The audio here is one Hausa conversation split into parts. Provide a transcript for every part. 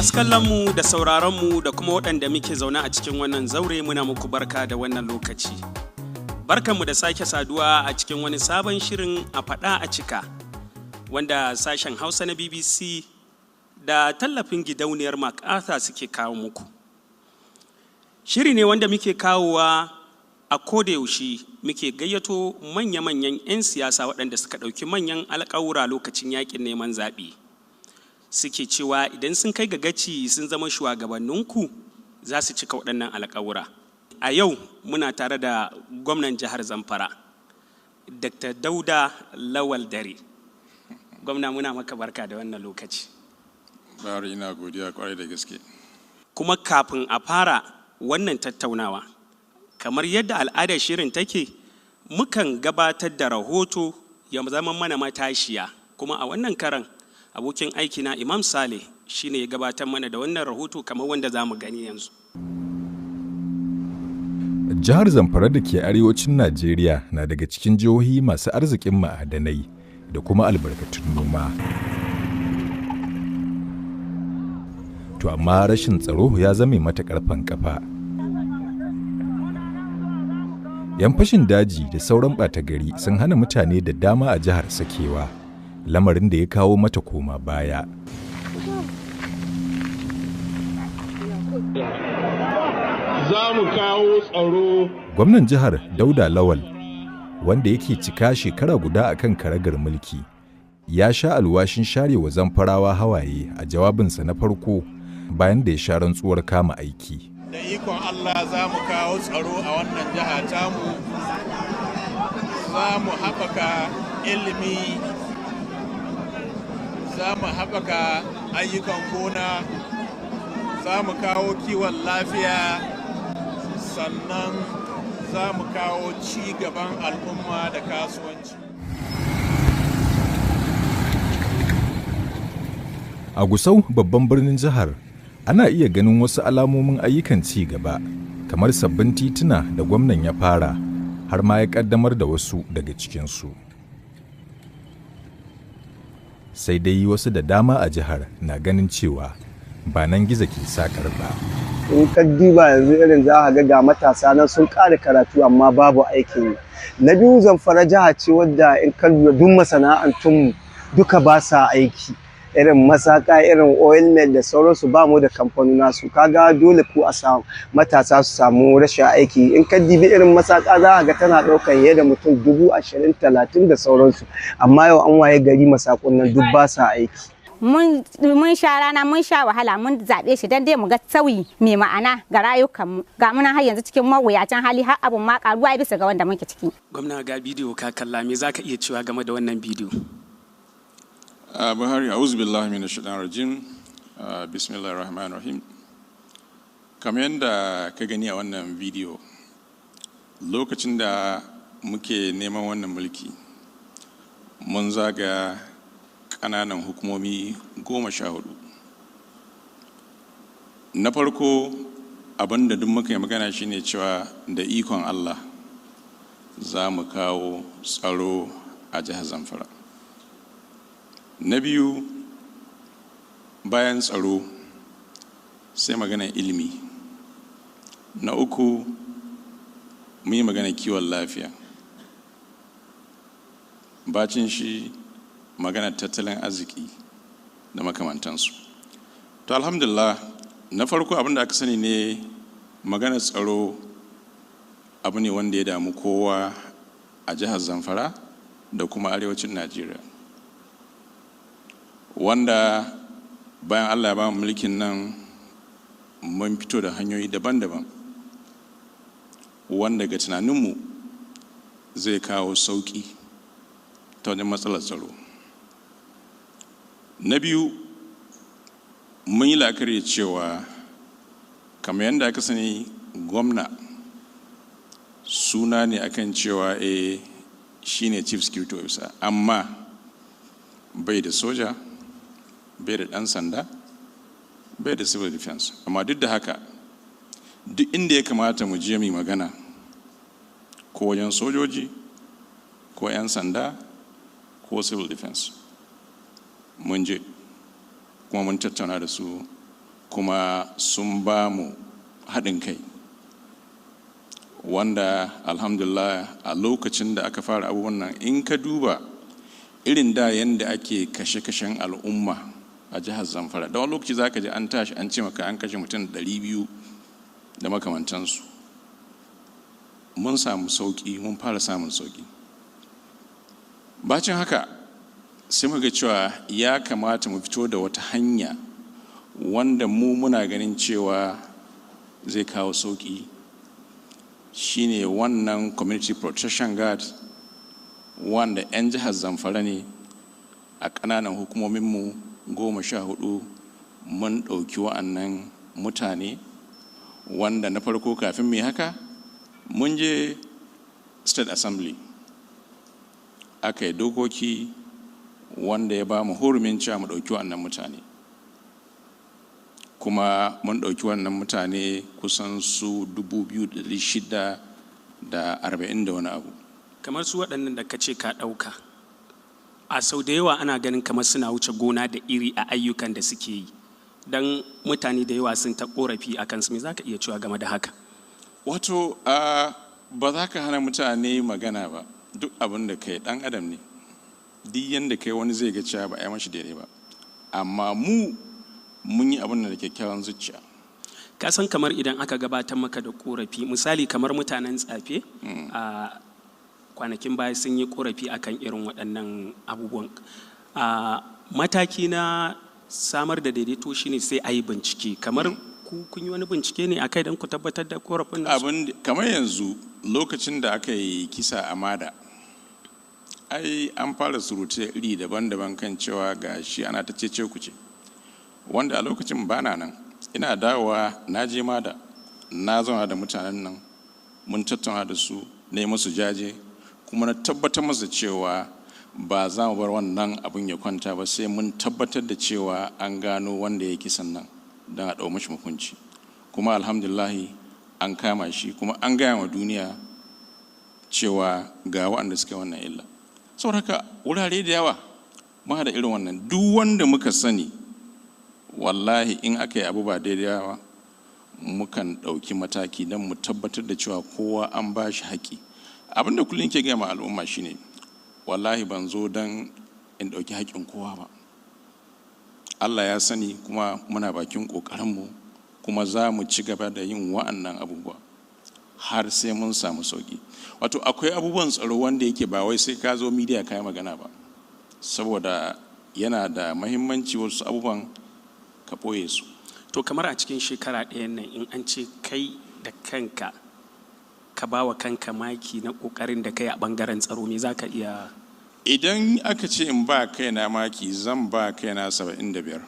Masu kallonmu da sauraronmu da kuma waɗanda muke zaune a cikin wannan zaure, muna muku barka da wannan lokaci. Barkanmu da sake saduwa a cikin wani sabon shirin A Faɗa a Cika, wanda sashen Hausa na BBC da tallafin gidauniyar MacArthur suke kawo muku. Shiri ne wanda muke kawowa a kodayaushe, muke gayyato manya-manyan 'yan siyasa waɗanda suka ɗauki manyan alƙawura lokacin yaƙin neman zaɓe, suke cewa idan sun kai ga gaci sun zama shugabanninku, za su cika waɗannan alƙawura. A yau muna tare da gwamnan jihar Zamfara, Dr. Dauda Lawal Dare. Gwamna, muna maka barka da wannan lokaci. Bari, ina godiya kwarai da gaske. Kuma kafin a fara wannan tattaunawa, kamar yadda al'adar shirin take, mukan gabatar da rahoto ya zama mana matashiya. Kuma a wannan karan abokin aikina Imam Saleh shine ya gabatar mana da wannan rahoto kamar wanda za mu gani yanzu. Jihar Zamfara da ke arewacin Najeriya na daga cikin jihohi masu arzikin ma'adanai da kuma albarkatun noma. To amma rashin tsaro ya zame mata karfan kafa. 'Yan fashin daji da sauran ɓata gari sun hana mutane da dama a jihar sakewa, lamarin da ya kawo mata koma baya. Za mu kawo tsaro. Gwamnan jihar Dauda Lawal, wanda yake cika shekara guda a kan karagar mulki, ya sha alwashin sharewa Zamfarawa hawaye a jawabinsa na farko bayan da ya sha rantsuwar kama aiki. Da ikon Allah za mu kawo tsaro a wannan jiha tamu, za mu haɓaka ilimi, za mu haɓaka ayyukan gona, za mu kawo kiwon lafiya, sannan za mu kawo ci gaban al'umma da kasuwanci. A Gusau, babban birnin jihar, ana iya ganin wasu alamomin ayyukan ci gaba, kamar sabbin tituna da gwamnan ya fara, har ma ya kaddamar da wasu daga cikinsu. Sai dai wasu da dama a jihar na ganin cewa ba nan gizo ke sakar ba. In ka diba yanzu, irin za a ga matasa nan sun ƙara karatu amma babu aikin yi. Na biyu, Zamfara jiha ce wadda in ka lura duk masana'antunmu duka ba sa aiki, irin masaka, irin oil mill da sauransu, ba mu da kamfanona su. Kaga dole ko a samu matasa su samu rashin aiki. In ka dibi irin masaka, za a ga tana ɗaukar fiye da mutum 20,000, 30 da sauransu, amma yau an waye gari masakun nan duk ba sa aiki. Mun sha rana, mun sha wahala, mun zaɓe shi don dai mu ga sauyi mai ma'ana ga rayukanmu. Ga muna har yanzu cikin mawuyacin hali, har abun ma karuwa bisa ga wanda muke ciki. Gwamna, ga bidiyo ka kalla, me za ka iya cewa game da wannan bidiyo? Buhari, a'udhu billahi minash shaitanir rajim. Bismillahir rahmanir rahim. Kamar yadda ka gani a wannan bidiyo, lokacin da muke neman wannan mulki, mun zaga ƙananan hukumomi 14. Na farko, abin da duk muka yi magana shine cewa da ikon Allah za mu kawo tsaro a jihar Zamfara. Na biyu, bayan tsaro sai magana ilimi. Na uku, mun yi magana kiwon lafiya. Bacin shi, magana tattalin arziki da makamantansu. To alhamdulillah, na farko abin da aka sani ne, magana tsaro abu ne wanda ya damu kowa a jihar Zamfara da kuma arewacin Najeriya, wanda bayan Allah ya ba mu mulkin nan, mun fito da hanyoyi daban-daban wanda ga tunaninmu zai kawo sauƙi ta wajen matsalar tsaro. Na biyu, mun yi la'akari cewa kamar yadda aka sani, gwamna suna ne akan cewa shine chief security officer, amma bai da soja, bai da ɗan sanda, bai da civil defense. Amma duk da haka, duk inda ya kamata mu je mu magana, ko wajen sojoji ko 'yan sanda ko civil defense, mun je kuma mun tattauna da su. Kuma sun ba mu haɗin kai, wanda alhamdulillah a lokacin da aka fara abubuwan nan, in ka duba irin da yadda ake kashe-kashen al'umma a jihar Zamfara, da wani lokaci za ka ji an tashi an ce maka an kashe mutum 200 da makamantansu. Mun samu sauƙi, mun fara samun sauƙi. Bacin haka, sai muka cewa ya kamata mu fito da wata hanya wanda mu muna ganin cewa zai kawo sauƙi, shine wannan Community Protection Guard, wanda 'yan jihar Zamfara ne. A ƙananan hukumominmu 14 mun ɗauki wa'annan mutane, wanda na farko kafin mu yi haka mun je State Assembly, aka yi dokoki wanda ya ba mu hurumin cewa mu ɗauki wannan mutane. Kuma mun ɗauki wannan mutane kusan su 2,640 da wani abu. Kamar su waɗannan da ka ce ka ɗauka, a sau da yawa ana ganin kamar suna wuce gona da iri a ayyukan da suke yi, don mutane da yawa sun ta korafi a kansu. Me za ka iya cewa game da haka? Wato ba za ka hana mutane magana ba. Duk abin da kai, dan adam ne, duk yanda kai wani zai ga cewa ba a yi mashi daidai ba. Amma mu mun yi abin da kyakkyawan zuciya. Ka san kamar idan aka gabatar maka da korafi, misali kamar mutanen Tsafe a kwanakin baya sun yi korafi akan irin waɗannan abubuwan, a mataki na samar da daidaito shine sai a yi bincike. Kamar ku, kun yi wani bincike ne akai don ku tabbatar da korafin nasu? Abin kamar yanzu, lokacin da aka yi kisa a Mada, ai an fara surutai iri daban-daban kan cewa ga shi ana ta cece kuce, wanda a lokacin bana nan. Ina dawowa na je Mada, na zauna da mutanen nan, mun tattauna da su, na yi musu jaje, kuma na tabbatar musu cewa ba za mu bar wannan abin ya kwanta ba sai mun tabbatar da cewa an gano wanda ya kisan nan don a ɗau mashi hukunci. Kuma alhamdulillahi an kama shi, kuma an gaya wa duniya cewa ga waɗanda suka wannan illa. Saboda haka wurare da yawa muna da irin wannan. Duk wanda muka sani, wallahi in aka yi abu ba daidai ba, mukan ɗauki mataki don mu tabbatar da cewa kowa an ba shi haƙƙi. Abin da kullum ke gaya ma al'umma shine, wallahi ban zo don in ɗauki haƙƙin kowa ba. Allah ya sani, kuma muna bakin ƙoƙarinmu, kuma za mu ci gaba da yin wa'annan abubuwa har sai mun samu sauƙi. Wato akwai abubuwan tsaro wanda yake ba wai sai ka zo media ka yi magana ba, saboda yana da mahimmanci wasu abubuwan ka ɓoye su. To kamar a cikin shekara ɗayan nan, in an ce kai da kanka ka ba wa kanka maki na ƙoƙarin da kai a ɓangaren tsaro, me za ka iya? Idan aka ce in ba kaina maki, zan ba kaina 75.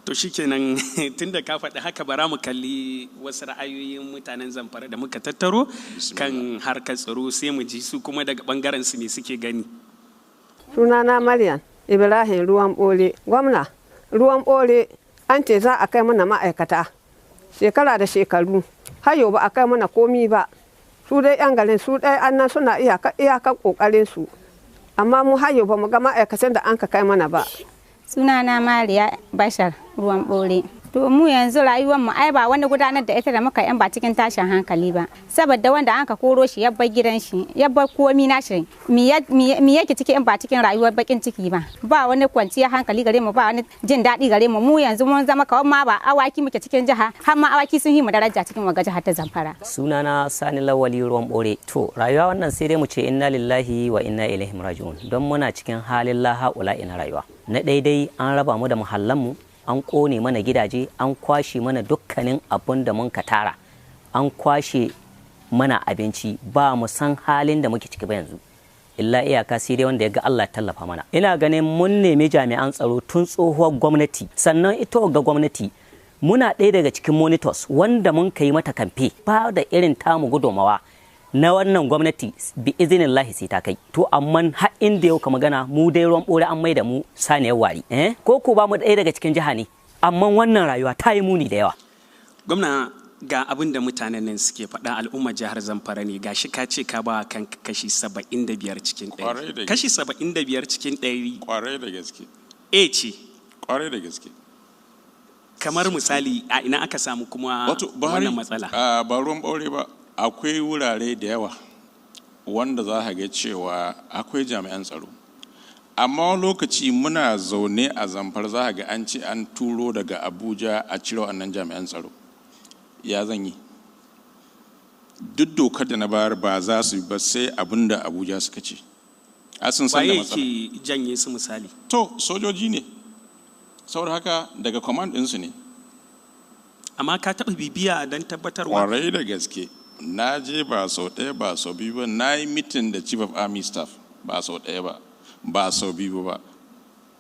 To shikenan, tunda ka faɗi haka, bara mu kalli wasu ra'ayoyin mutanen Zamfara da muka tattaro kan harkar tsaro, sai mu ji su kuma daga ɓangaren su me suke gani. Sunana Maryam Ibrahim Ruwan Bole. Gwamna Ruwan Bole, an ce za a kai mana ma'aikata shekara da shekaru, har yau ba a kai mana komi ba. Su dai yan garin su dai annan suna iyaka iyakan kokarin su, amma mu har yau ba mu ga ma'aikatan da an ka kai mana ba. Sunana Mariya Bashar Ruwan Bore. To mu yanzu rayuwar mu ai ba wani gudanar da ita da muka yan ba cikin tashin hankali ba, saboda wanda an ka koro shi ya bar gidan shi, ya bar komi nashi, mi yake ciki in ba cikin rayuwar bakin ciki ba? Ba wani kwanciyar hankali gare mu, ba wani jin daɗi gare mu. Mu yanzu mun zama kawai ma ba awaki muke cikin jiha, har ma awaki sun yi mu daraja cikin waga jihar ta Zamfara. Sunana Sani Lawali Ruwan Bore. To rayuwa wannan sai dai mu ce inna lillahi wa inna ilaihi raji'un, don muna cikin halin la haula ina rayuwa. Na daidai an raba mu da muhallanmu, an ƙone mana gidaje, an kwashe mana dukkanin abun da mun ka tara, an kwashe mana abinci, ba mu san halin da muke ciki ba yanzu, illa iyaka sai dai wanda ya ga Allah ya tallafa mana. Ina ganin mun nemi jami'an tsaro tun tsohuwar gwamnati, sannan ita ga gwamnati muna ɗaya daga cikin monitors wanda mun kai mata kamfe ba da irin tamu gudumawa na wannan gwamnati, bi izinin lahi sai ta kai. To amma har inda yau ka magana, mu dai Ruwan Bore an mai da mu saniyar wari, eh ko ko ba mu ɗaya daga cikin jiha ne, amma wannan rayuwa ta yi muni da yawa. Gwamna, ga abin da mutanen nan suke faɗa, al'ummar jihar Zamfara ne. Ga shi ka ce ka ba kan kashi 75 cikin 100. Kashi 75 cikin 100. Kwarai da gaske. A ce. Kwarai da gaske. Kamar misali a ina aka samu kuma Wato Buhari, wannan matsala? Ba Ruwan Ɓaure ba, akwai wurare da yawa wanda za ka ga cewa akwai jami'an tsaro, amma wani lokaci muna zaune a Zamfara, za ka ga an ce an turo daga Abuja a cire wannan jami'an tsaro. Ya zan yi? Duk dokar da na bayar ba za su yi ba sai abin da Abuja suka ce. A sun san da Waye matsala. ke janye su misali? To, sojoji ne. Saboda haka daga command ɗinsu ne. Amma ka taɓa bibiya don tabbatarwa? Kwarai da gaske. Na je ba sau ɗaya ba sau biyu ba. Na yi meeting da Chief of Army Staff ba sau ɗaya ba, ba sau biyu ba.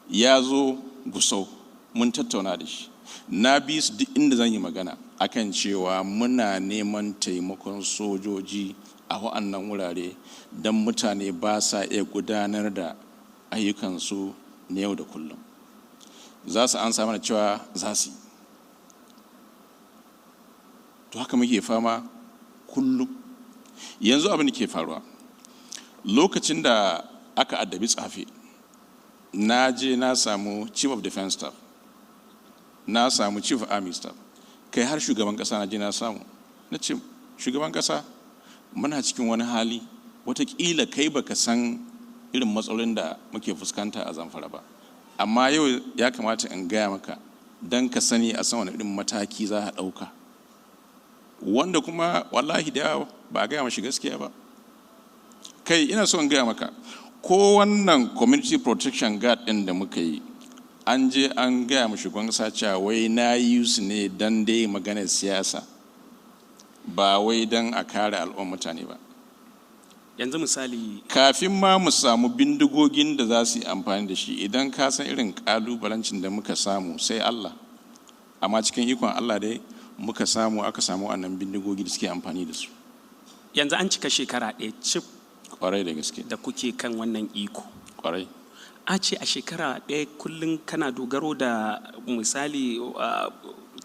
Ya zo Gusau, mun tattauna da shi. Na bi su duk inda zan yi magana akan cewa muna neman taimakon sojoji a wa'annan wurare don mutane ba sa iya gudanar da ayyukansu na yau da kullum. Za su ansa mana cewa za su yi. To, haka muke fama kullum. Yanzu abin da ke faruwa, lokacin da aka addabi Tsafe, na je na samu Chief of Defense Staff, na samu Chief of Army Staff, kai har shugaban kasa na je na samu. Na ce, "Shugaban kasa, muna cikin wani hali. Watakila kai baka san irin matsalolin da muke fuskanta a Zamfara ba, amma yau ya kamata in gaya maka don ka sani, a san wani irin mataki za a ɗauka." Wanda kuma wallahi da yawa ba a gaya mashi gaskiya ba. Kai, ina so in gaya maka, ko wannan Community Protection Guard ɗin da muka yi, an je an gaya ma shugaban kasa cewa wai na yi su ne don dai maganar siyasa, ba wai don a kare al'ummar mutane ba. Yanzu misali Kafin ma mu samu bindigogin da za su yi amfani da shi, idan ka san irin kalubalancin da muka samu, sai Allah. Amma cikin ikon Allah dai muka samu, aka samu wannan bindigogi da suke amfani da su. Yanzu an cika shekara 1 cif Kwarai da gaske. da kuke kan wannan iko. Kwarai. A ce a shekara 1 kullum kana dogaro da misali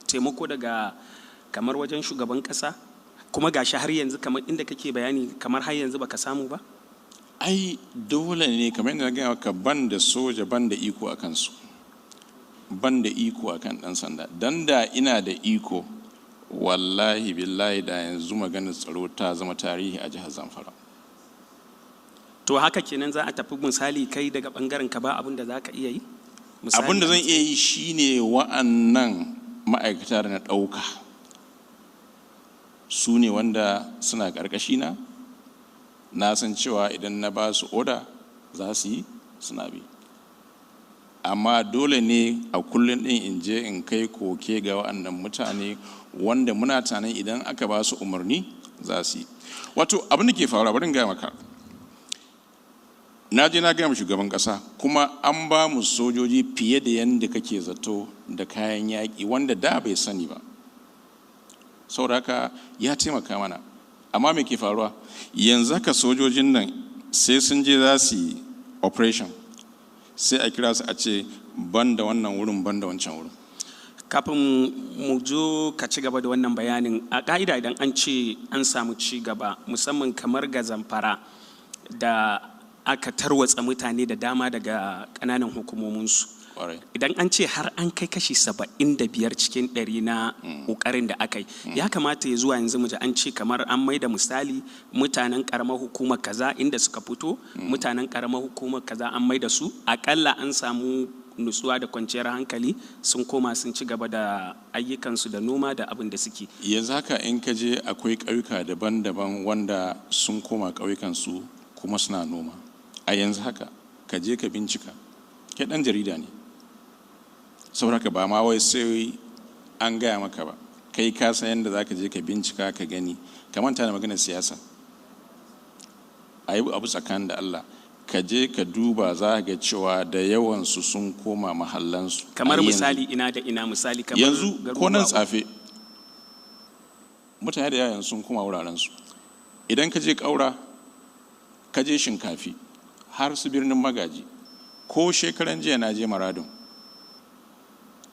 taimako daga kamar wajen shugaban kasa, kuma gashi har yanzu kamar inda kake bayani, kamar har yanzu baka samu ba. Ai dole ne. Kamar yadda na gaya maka, ban da soja, ban da iko a kansu, ban da iko a kan ɗan sanda. Dan da ina da iko, wallahi billahi da yanzu maganar tsaro ta zama tarihi a jihar Zamfara. To, haka kenan za a tafi misali kai daga bangaren ka ba abin da za ka iya yi? Misali Abin da zan iya yi shine wa'annan ma'aikata da na ɗauka, su ne wanda suna ƙarƙashina. Na san cewa idan na ba su oda za su yi, suna bi. Amma dole ne a kullum ɗin in je in kai koke ga wa'annan mutane wanda muna tunanin idan aka ba su umarni za su yi. Wato abin da ke faruwa, bari in gaya maka, na je na gaya ma shugaban kasa, kuma an ba mu sojoji fiye da yadda kake zato da kayan yaƙi wanda da bai sani ba. Saboda haka ya taimaka mana. Amma me ke faruwa? Yanzu haka sojojin nan sai sun je za su yi operation, sai a kira su a ce ban da wannan wurin, ban da wancan wurin. Kafin mu zo ka ci gaba da wannan bayanin, a ka'ida idan an ce an samu ci gaba, musamman kamar ga Zamfara da aka tarwatsa mutane da dama daga ƙananan hukumominsu, idan an ce har an kai kashi 75% na ƙoƙarin da aka yi, ya kamata ya zuwa yanzu mu ji an ce kamar an mai da misali mutanen ƙaramar hukumar kaza inda suka fito, mutanen ƙaramar hukumar kaza an mai da su, aƙalla an samu nutsuwa da kwanciyar hankali, sun koma sun ci gaba da ayyukansu da noma da abin da suke. Yanzu haka in ka je, akwai ƙauyuka daban-daban wanda sun koma ƙauyukansu kuma suna noma a yanzu haka. Ka je ka bincika, kai ɗan jarida ne. Saboda haka ba ma wai sai an gaya maka ba, kai ka san yadda za ka je ka bincika ka gani. Ka manta da maganar siyasa, a yi abu tsakanin da Allah. Ka je ka duba, za ga cewa da yawansu sun koma mahallansu a Kamar yanzu. misali ina da ina, misali kamar Yanzu ko nan garuruwa? Tsafe, mutane da yawan sun koma wurarensu. Idan ka je Ƙaura, ka je Shinkafi, har su Birnin Magaji, ko shekaran jiya na je Maradun,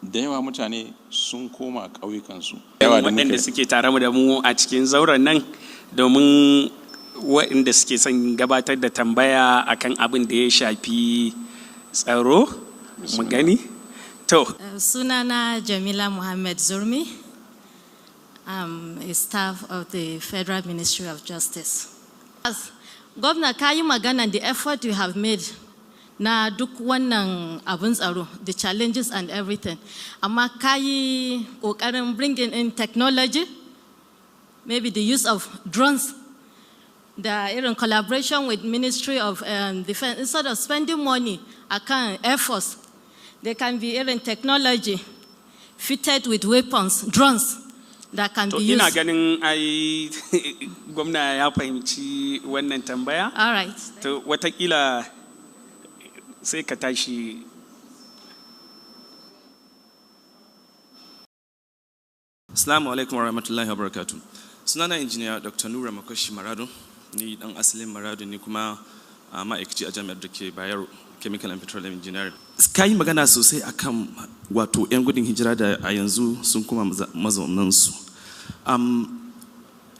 da yawa mutane sun koma ƙauyukansu. Yawa da muka Waɗanda suke tare da mu a cikin zauren nan, domin waɗanda suke son gabatar da tambaya akan abin da ya shafi tsaro, mu gani. To. Sunana Jamila Muhammad Zurmi. I'm a staff of the Federal Ministry of Justice. As Governor, ka yi magana the effort you have made na duk wannan abun tsaro, the challenges and everything. Amma ka yi ƙoƙarin bringing in technology, maybe the use of drones, da irin collaboration with Ministry of Defense. Instead of spending money akan Air Force, there can be irin technology fitted with weapons, drones that can To be ina used. ganin ai gwamna ya fahimci wannan tambaya. All right. To watakila sai ka tashi. Assalamu alaikum wa rahmatullahi wa barakatuh. Sunana Engineer Dr. Nura Makoshi Marado, ni dan asalin Marado ne kuma a ma'aikaci a jami'ar da ke Bayero, Chemical and Petroleum Engineering. Ka yi magana sosai akan wato 'yan gudun hijira da a yanzu sun kuma mazaunansu.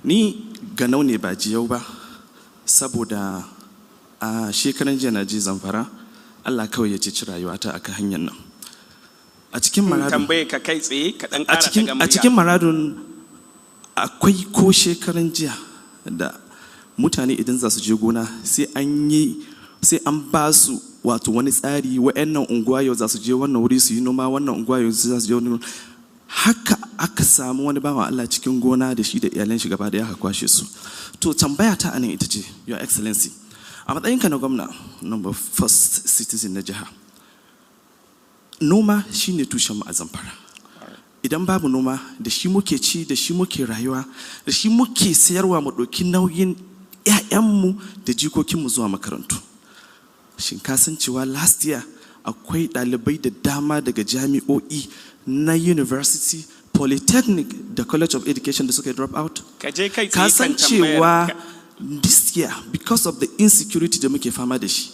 Ni ganau ne ba jiyau ba, saboda a shekaran jiya na je Zamfara, Allah kawai ya ceci rayuwata akan hanyar nan. A cikin Maradun Tambaye ka kai tsaye, ka dan a ƙara cikin daga a murya. cikin Maradun akwai ko shekaran jiya da mutane idan za su je gona sai an ba su wato wani tsari, wa'annan unguwa yau za su je wannan wuri su yi noma, wannan unguwa yau za su je wani wuri. Haka aka samu wani bawan Allah cikin gona da shi da iyalan shi gaba daya aka kwashe su. To tambaya ta anan ita ce, Your Excellency, a matsayinka na gwamna, number first citizen na jiha, noma shine tushen mu a Zamfara. Idan babu noma, da shi muke ci, da shi muke rayuwa, da shi muke sayarwa mu ɗauki nauyin 'ya'yanmu da jikokinmu zuwa makarantu. Shin ka san cewa last year akwai ɗalibai da dama daga jami'o'i na university, polytechnic da College of Education da suka yi drop out? Ka je kai Ka tsaye san kan tambayar. cewa this year, because of the insecurity da muke fama da shi,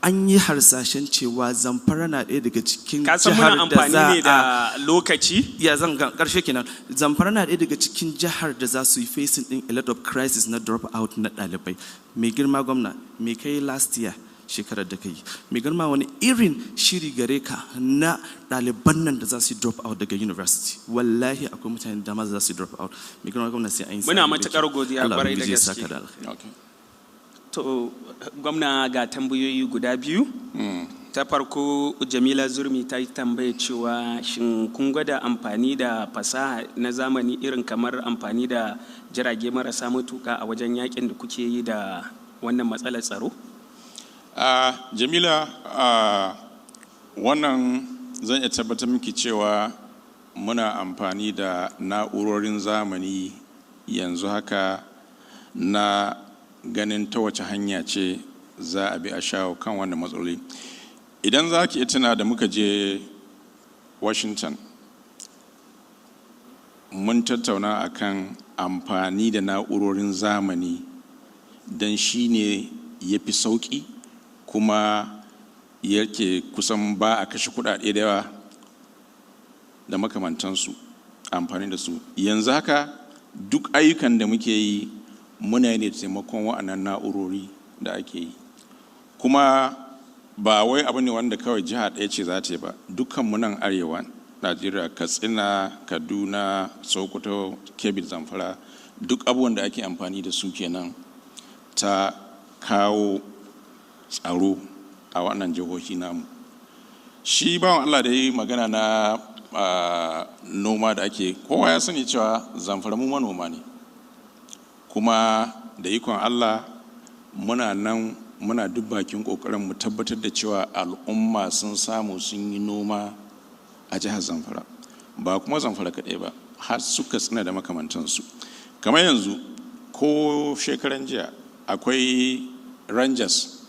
an yi harsashen cewa Zamfara na ɗaya daga cikin Ka san muna jihar da amfani za ne da lokaci. Ya zan ga karshe kenan. Zamfara na ɗaya daga cikin jihar da za su yi facing din a lot of crisis na drop out na ɗalibai. Mai girma gwamna, me kai last year, shekarar da kai? Mai girma, wani irin shiri gare ka na ɗaliban nan da za su yi drop out daga university? Wallahi akwai mutane da dama da za su yi drop out. Mai girma gwamna, sai an yi Muna tsari da matuƙar kyau. godiya Allah kwarai da Ubangiji ya gaske. saka da alkhairi. To gwamna, ga tambayoyi guda biyu. Ta farko, Jamila Zurmi ta yi tambaya cewa shin kun gwada amfani da fasaha na zamani irin kamar amfani da jirage marasa matuka a wajen yakin da kuke yi da wannan matsalar tsaro? Jamila, wannan zan iya tabbatar miki cewa muna amfani da na'urorin zamani yanzu haka na ganin ta wace hanya ce za a bi a shawo kan wannan matsaloli. Idan za ki iya tuna, da muka je Washington, mun tattauna akan amfani da na'urorin zamani don shi ne ya fi sauƙi kuma yake kusan ba a kashe kuɗaɗe da yawa da makamantansu amfani da su. Yanzu haka duk ayyukan da muke yi muna yi ne da taimakon wa'annan na'urori da ake yi. Kuma ba wai abu ne wanda kawai jiha ɗaya ce za ta yi ba. Dukkan mu nan arewa Najeriya, Katsina, Kaduna, Sokoto, Kebbi, Zamfara, duk abubuwan da ake amfani da su kenan ta kawo tsaro a wannan jihohi namu. Shi bawan Allah da yi magana na noma da ake, kowa ya sani cewa Zamfara mu manoma ne. Kuma da ikon Allah muna nan muna duk bakin kokarin mu tabbatar da cewa al'umma sun samu sun yi noma a jihar Zamfara. Ba kuma Zamfara kaɗai ba, har su Katsina da makamantansu. Kamar yanzu ko shekaran jiya akwai rangers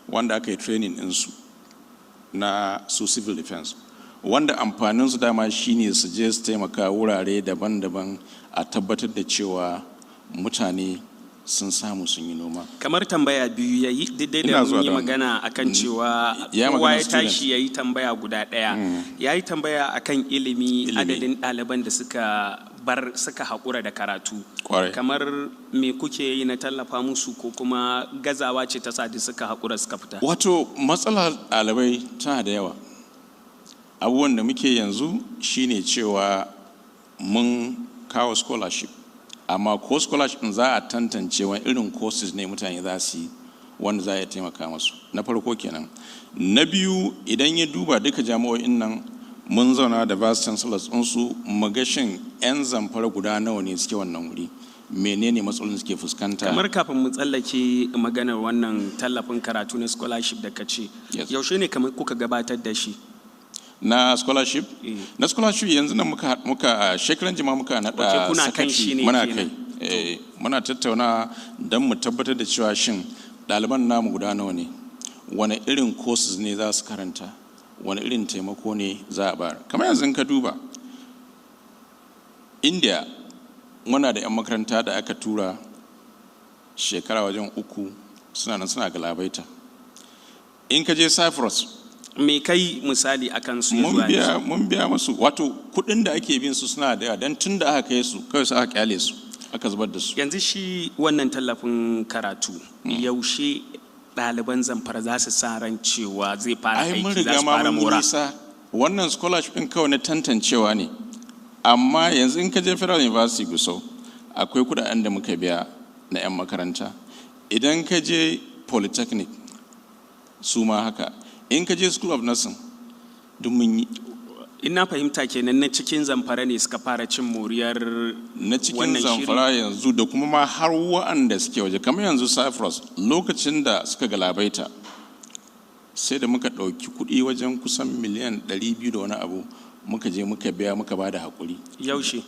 wanda aka yi training ɗinsu na su civil defense, wanda amfaninsu dama shine su je su taimaka wurare daban-daban a tabbatar da cewa mutane sun samu sun yi noma. Kamar tambaya biyu ya yi, daidai da Ina mun zuwa yi da wannan. magana akan cewa Ya kowa magana ya student. tashi ya yi tambaya guda ɗaya. Ya yi tambaya akan ilimi, adadin ɗaliban da suka bar, suka haƙura da karatu. Kamar me kuke yi na tallafa musu, ko kuma gazawa ce ta sa duk suka haƙura suka fita? Wato matsalar ɗalibai tana da yawa. Abubuwan da muke yanzu shine cewa mun kawo scholarship, amma ko scholarship za a tantance wani irin courses ne mutane za su yi wanda za a taimaka masu. Na farko kenan. Na biyu, idan ya duba duka jami'o'in nan, mun zauna da vice chancellors ɗinsu mu ga shin 'yan Zamfara guda nawa ne suke wannan wuri, menene matsalolin suke fuskanta. Kamar kafin mu tsallake maganar wannan tallafin karatu na scholarship da ka ce, yaushe ne kamar kuka gabatar da shi? Na scholarship? Na scholarship yanzu nan muka shekaran jima muka naɗa. Kuna kan shi ne? Muna kai, muna tattauna don mu tabbatar da cewa shin ɗaliban namu guda nawa ne, wani irin courses ne za su karanta, wani irin taimako ne za a bayar. Kamar yanzu ka duba India, muna da 'yan makaranta da aka tura shekara wajen 3 suna nan suna galabaita. In ka je Cyprus. Me kai misali akan su? Mun biya musu, wato kudin da ake bin su suna da yawa, don tun da aka kai su kawai su aka kyale su, aka zubar da su. Yanzu shi wannan tallafin karatu, yaushe ɗaliban Zamfara za su sa ran cewa zai fara aiki, za su fara mora? Wannan scholarship ɗin kawai na tantancewa ne, amma yanzu in ka je Federal University Gusau, akwai kudaden da muka biya na 'yan makaranta. Idan ka je Polytechnic, su ma haka. In ka je School of Nursing, duk mun yi. Ina fahimta kenan na cikin Zamfara ne suka fara cin moriyar Na cikin Zamfara yanzu, da kuma ma har wa'anda suke waje. Kamar yanzu Cyprus, lokacin da suka galabaita, sai da muka ɗauki kuɗi wajen kusan miliyan 200 da wani abu, muka je muka biya, muka ba da haƙuri. Yaushe?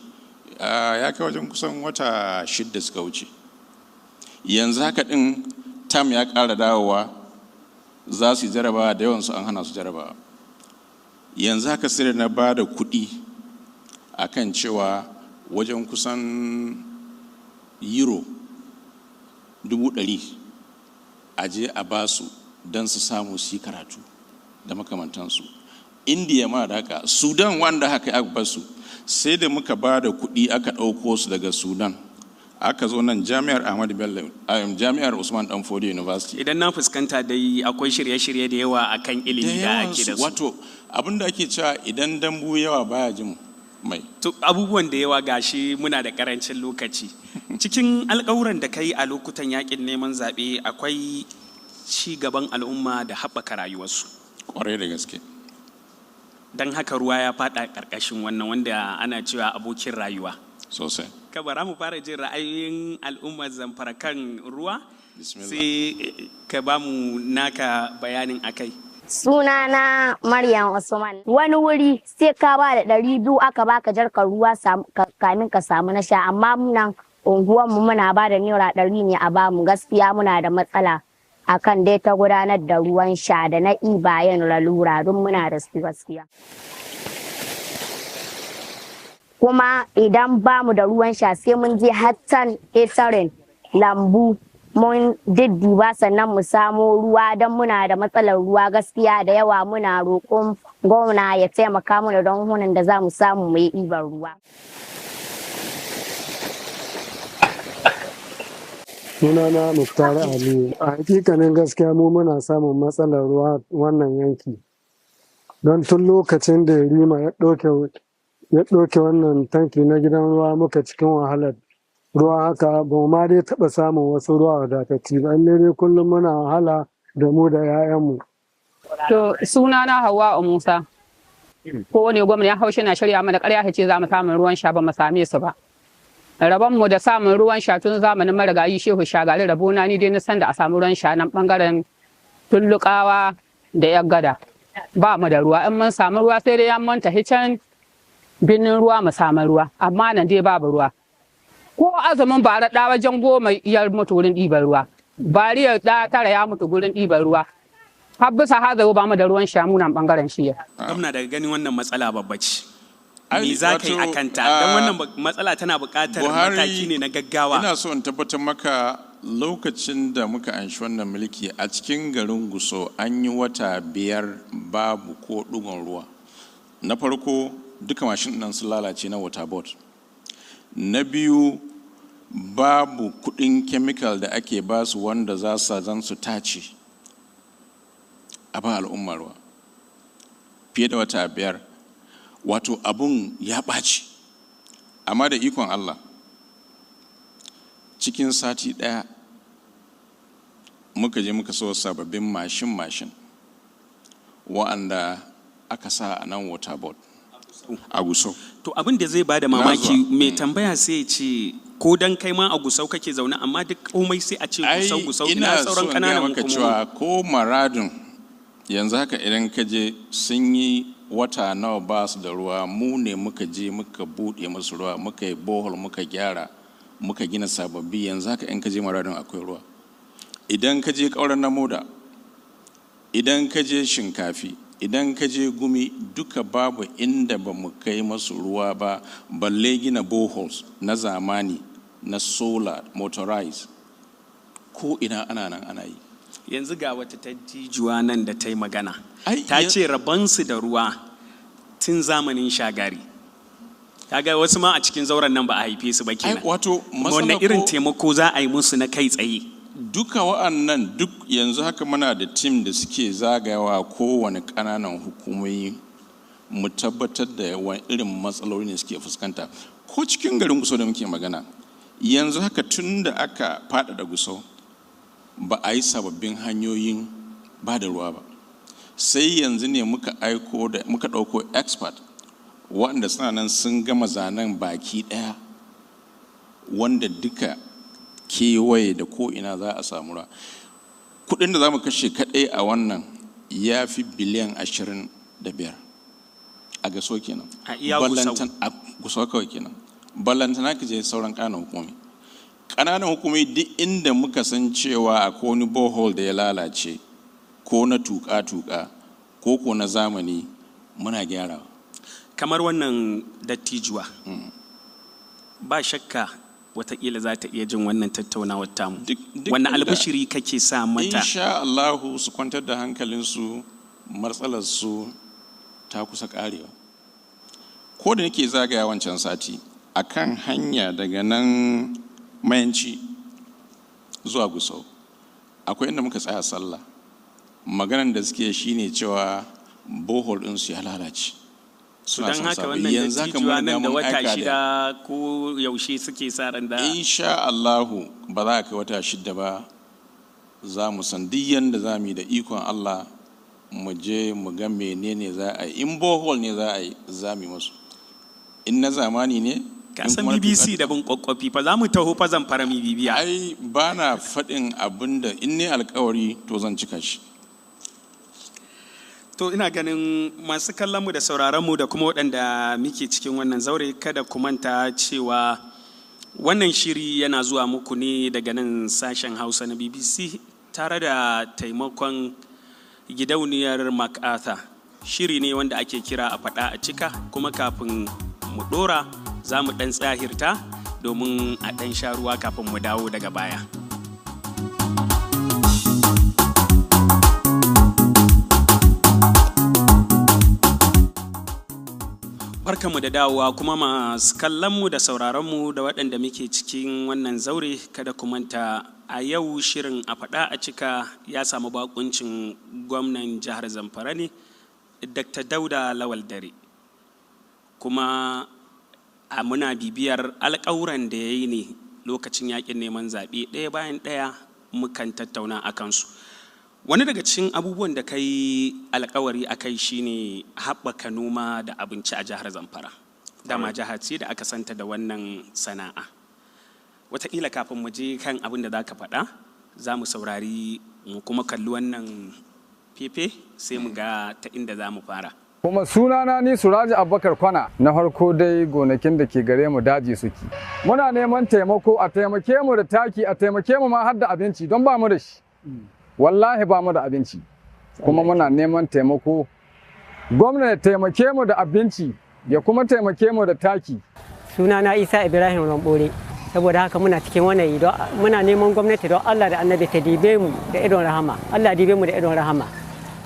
Ya kai wajen kusan wata 6 suka wuce. Yanzu haka ɗin term ya ƙara dawowa, za su yi jarabawa, da yawansu an hana su jarabawa. Yanzu haka sai na ba da kuɗi a kan cewa wajen kusan euro 100,000 a je a ba su don su samu su yi karatu da makamantansu. Indiya ma da haka, Sudan wanda haka aka ba su, sai da muka ba da kuɗi aka ɗauko su daga Sudan, aka zo nan Jami'ar Ahmadu Bello, Jami'ar Usman Dan Fodio University. Idan na fuskanta dai, akwai shirye-shirye da yawa akan ilimi da ake da su. Wato abin da ake cewa, idan dambu yawa baya jin mai. To, abubuwan da yawa, gashi muna da karancin lokaci. Cikin alƙawuran da kai a lokutan yakin neman zaɓe akwai ci gaban al'umma da haɓaka rayuwarsu. Kwarai da gaske. Don haka ruwa ya faɗa ƙarƙashin wannan, wanda ana cewa abokin rayuwa. Sosai. Ka bara mu fara jin ra'ayoyin al'ummar Zamfara kan ruwa, sai ka ba mu naka bayanin akai. Sunana Maryam Usman. Wani wuri sai ka ba da 200 aka baka jarkar ruwa kamin ka samu na sha, amma nan unguwanmu muna ba da naira 100 ne a bamu. Gaskiya muna da matsala akan dai ta gudanar da ruwan sha da na ibayen lalura, don muna da su gaskiya. Kuma idan bamu da ruwan sha, sai mun je hattan etarin lambu mun diddiba sannan mu samo ruwa, don muna da matsalar ruwa gaskiya da yawa. Muna roƙon gwamna ya taimaka mana don hunan da za mu samu mu yi ibar ruwa. Sunana Muktar Aliyu. A hakikanin gaskiya mu muna samun matsalar ruwa wannan yanki. Don tun lokacin da Yarima ya ɗauke wannan tanki na gidan ruwa, muka cikin wahalar ruwa. Haka ba mu ma dai taɓa samun wasu ruwa wadatacci ba. In dai kullum muna wahala da mu da 'ya'yanmu. To, sunana Hauwa Musa. Ko wani gwamna ya haushe na shirya mana ƙarya ce za mu samun ruwan sha, ba mu same su ba. Rabon mu da samun ruwan sha tun zamanin marigayi Shehu Shagari rabona ni dai na san da a samu ruwan sha nan bangaren Tullukawa da Yar Gada. Ba mu da ruwa, in mun samu ruwa sai dai mun tafi can birnin ruwa mu samu ruwa, amma nan dai babu ruwa. Ko azumin bara ɗa wajen 10 ya mutu wurin ɗiban ruwa. Bariya ɗa 9 ya mutu gurin ɗiban ruwa. Har bisa hazawo ba mu da ruwan sha mu nan bangaren shiya. Gwamna, daga ganin wannan matsala babba ce. Me za ka yi a kanta? Don wannan matsala tana buƙatar mataki ne na gaggawa. Ina so in tabbatar maka, lokacin da muka anshi wannan mulki, a cikin garin Gusau an yi wata 5 babu ko ɗigon ruwa. Na farko, duka mashin nan sun lalace na water board. Na biyu, babu kuɗin chemical da ake basu wanda za su zan su tace a ba al'umma ruwa. fiye da wata 5. Wato abun ya ɓaci. Amma da ikon Allah, cikin sati ɗaya muka je muka so sababbin mashin-mashin wa'anda aka sa a nan water board a Gusau. To, abin da zai bada mamaki, mai tambaya sai ya ce ko dan kai ma a Gusau kake zaune, amma duk komai sai a ce Gusau, Gusau, ina sauran kananan maka cewa ko Maradun yanzu haka idan ka je, sun yi wata nawa ba su da ruwa. Mu ne muka je muka buɗe musu ruwa, muka yi borehole, muka gyara, muka gina sababbi. Yanzu haka in ka je Maradun akwai ruwa. Idan ka je Ƙauren Namoda, idan ka je Shinkafi, idan ka je Gumi, duka babu inda ba mu kai masu ruwa ba, balle gina boreholes na zamani na solar motorized. Ko ina ana nan ana yi. Yanzu ga wata dattijuwa nan da ta yi magana, ta ce rabonsu da ruwa tun zamanin Shagari. Kaga wasu ma a cikin zauren nan ba a haife su ba kenan. Wato wanne irin taimako za a yi musu na kai tsaye? Duka wa'annan duk yanzu haka muna da team da suke zagayawa kowane ƙananan hukumomi, mu tabbatar da wani irin matsaloli ne suke fuskanta. Ko cikin garin Gusau da muke magana yanzu haka, tun da aka faɗaɗa Gusau ba a yi sababbin hanyoyin ba da ruwa ba. Sai yanzu ne muka aiko da muka ɗauko expert waɗanda suna nan sun gama zanen baki ɗaya, wanda duka kewaye da ko'ina za a samu ruwa. Kuɗin da za mu kashe kaɗai a wannan ya fi biliyan 25 a Gusau kenan. A iya Gusau. A Gusau kawai kenan. Ballantana ka je sauran ƙananan hukumomi. Ƙananan hukumomi, duk inda muka san cewa akwai wani borehole da ya lalace, ko na tuƙa-tuƙa ko na zamani, muna gyarawa. Kamar wannan dattijuwa, ba shakka watakila za ta iya jin wannan tattaunawar tamu. Wannan albishiri kake sa mata? Insha Allahu, su kwantar da hankalinsu, matsalarsu ta kusa karewa. Ko da nake zagaya wancan sati akan hanya daga nan Mayanci zuwa Gusau, akwai inda muka tsaya sallah. Maganan da suke shine cewa borehole ɗinsu ya lalace. Don haka wannan dattijuwa, nan da wata 6 ko yaushe suke sa ran da Insha Allahu, ba za a kai wata 6 ba. Za mu san duk yanda za mu yi, da ikon Allah, mu je mu ga menene za a yi. In borehole ne za a yi, za mu yi musu. In na zamani ne. Ka san BBC da bin kwakwafi fa, za mu taho fa Zamfara mi bibiya. Ai ba na faɗin abin da in ne alkawari to zan cika shi. To, ina ganin masu kallonmu da sauraronmu da kuma waɗanda muke cikin wannan zaure, kada ku manta cewa wannan shiri yana zuwa muku ne daga nan sashen Hausa na BBC tare da taimakon gidauniyar MacArthur. Shiri ne wanda ake kira A Faɗa a Cika, kuma kafin mu ɗora za mu ɗan tsahirta domin a ɗan sha ruwa kafin mu dawo daga baya. Barkanmu da dawowa. Kuma masu kallonmu da sauraronmu da waɗanda muke cikin wannan zaure, kada ku manta a yau shirin A Faɗa a Cika ya samu bakuncin gwamnan jihar Zamfara ne, Dr. Dauda Lawal Dare. Kuma a muna bibiyar alƙawuran da ya yi ne lokacin yakin neman zaɓe, ɗaya bayan ɗaya mukan tattauna a kansu. Wani daga cikin abubuwan da ka yi alkawari a kai shine haɓaka noma da abinci a jihar Zamfara. Dama jiha ce da aka santa da wannan sana'a. Wataƙila kafin mu je kan abin da za ka faɗa, za mu saurari mu kuma kalli wannan fefe, sai mu ga ta inda za mu fara. Kuma sunana ni Suraji Abubakar Kwana. Na farko dai, gonakin da ke gare mu daji suke. Muna neman taimako, a taimake mu da taki, a taimake mu ma har da abinci, don ba mu da shi. Wallahi ba mu da abinci. Kuma muna neman taimako. Gwamna ya taimake mu da abinci, ya kuma taimake mu da taki. Sunana Isa Ibrahim Rambore. Saboda haka muna cikin wannan, muna neman gwamnati don Allah da Annabi ta dibe mu da idon rahama. Allah dibe mu da idon rahama.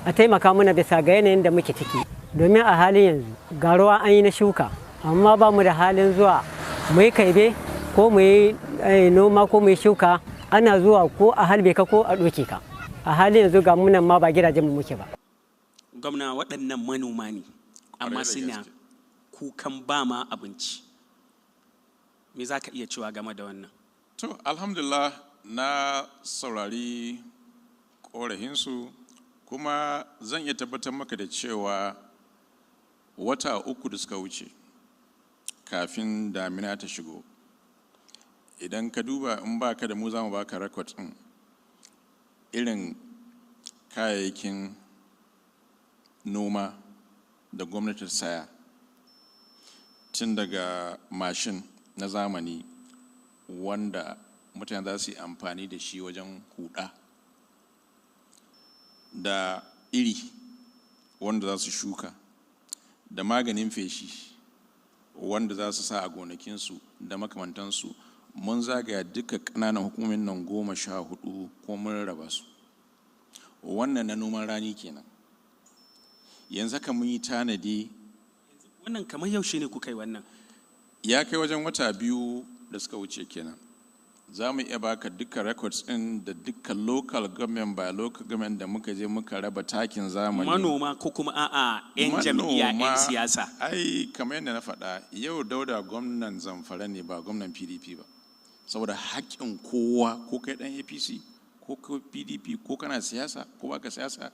A taimaka mana bisa ga yanayin da muke ciki. Domin a halin yanzu ga ruwa an yi na shuka, amma ba mu da halin zuwa mu yi kaibe ko mu yi noma ko mu yi shuka. Ana zuwa ko a halbe ka ko a ɗoke ka. A halin yanzu ga munan ma ba gidajen mu muke ba. Gwamna, waɗannan manoma ne, amma da suna gaske. kukan ba ma abinci. Me za ka iya cewa game da wannan? To, alhamdulillah, na saurari korafinsu, kuma zan iya tabbatar maka da cewa wata 3 da suka wuce, kafin damina ta shigo, idan ka duba, in baka da mu za mu baka record ɗin irin kayayyakin noma da gwamnati ta saya, tun daga mashin na zamani wanda mutane za su yi amfani da shi wajen huda, da iri wanda za su shuka, da maganin feshi wanda za su sa a gonakinsu da makamantansu. Mun zagaya duka ƙananan hukumomin nan 14 ko mun raba su. Wannan na noman rani kenan. Yanzu haka mun yi tanadi. Wannan kamar yaushe ne kuka yi wannan? Ya kai wajen wata 2 da suka wuce kenan. Za mu iya baka duka records ɗin da duka local government by local government da muka je muka raba takin zamani. Manoma ko kuma a'a, 'yan jam'iyya, 'yan Manoma. siyasa? Ai kamar yadda na faɗa, yau Dauda gwamnan Zamfara ne, ba gwamnan PDP ba. Saboda haƙƙin kowa, ko kai ɗan APC ko ko PDP, ko kana siyasa ko baka siyasa,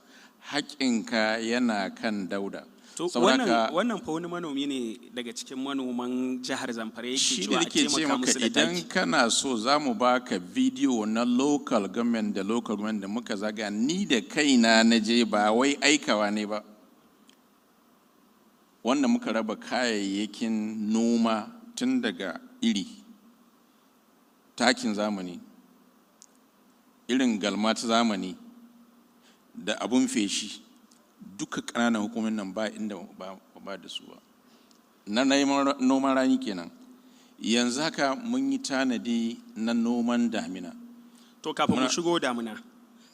haƙƙinka yana kan Dauda. To, Saboda wannan haka wannan fa wani manomi ne daga cikin manoman jihar Zamfara yake shi ne cewa a nake ce taimaka maka, musu da idan taki. kana so za mu baka bidiyo na local government da local government da muka zaga, ni da kaina na je, ba wai aikawa ne ba, wanda muka raba kayayyakin noma, tun daga iri, takin zamani, irin galma ta zamani, da abun feshi, duka ƙananan hukumomin nan ba inda ba da su ba. Na noman rani kenan. Yanzu haka mun yi tanadi na noman damina. To, kafin mu shigo damina,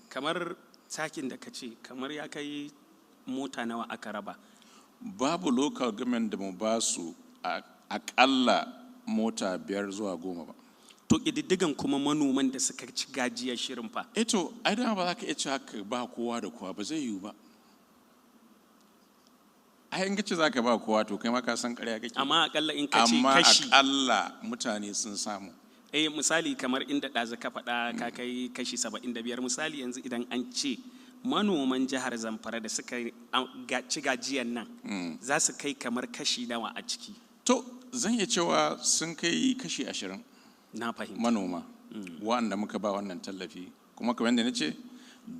kamar takin da ka ce, kamar ya kai mota nawa aka raba? Babu local government da mu ba su aƙalla mota 5 zuwa 10 ba. To, ƙididdigan kuma manoman da suka ci gajiyar shirin fa? Eto, ai dama ba za ka iya cewa ka ba kowa da kowa ba, zai yiwu ba. Ai in ka ce za ka ba kowa, to kai ma ka san ƙarya kake. Amma akalla in ka ce Amma kashi aƙalla mutane sun samu. Eh, misali kamar inda ɗazu ka faɗa, ka kai kashi 75, misali yanzu idan an ce manoman jihar Zamfara da suka ci gajiyan nan za su kai kamar kashi nawa a ciki? To, zan iya cewa sun kai kashi 20. Na fahimta. Manoma wa'anda muka ba wannan tallafi, kuma kamar yadda na ce,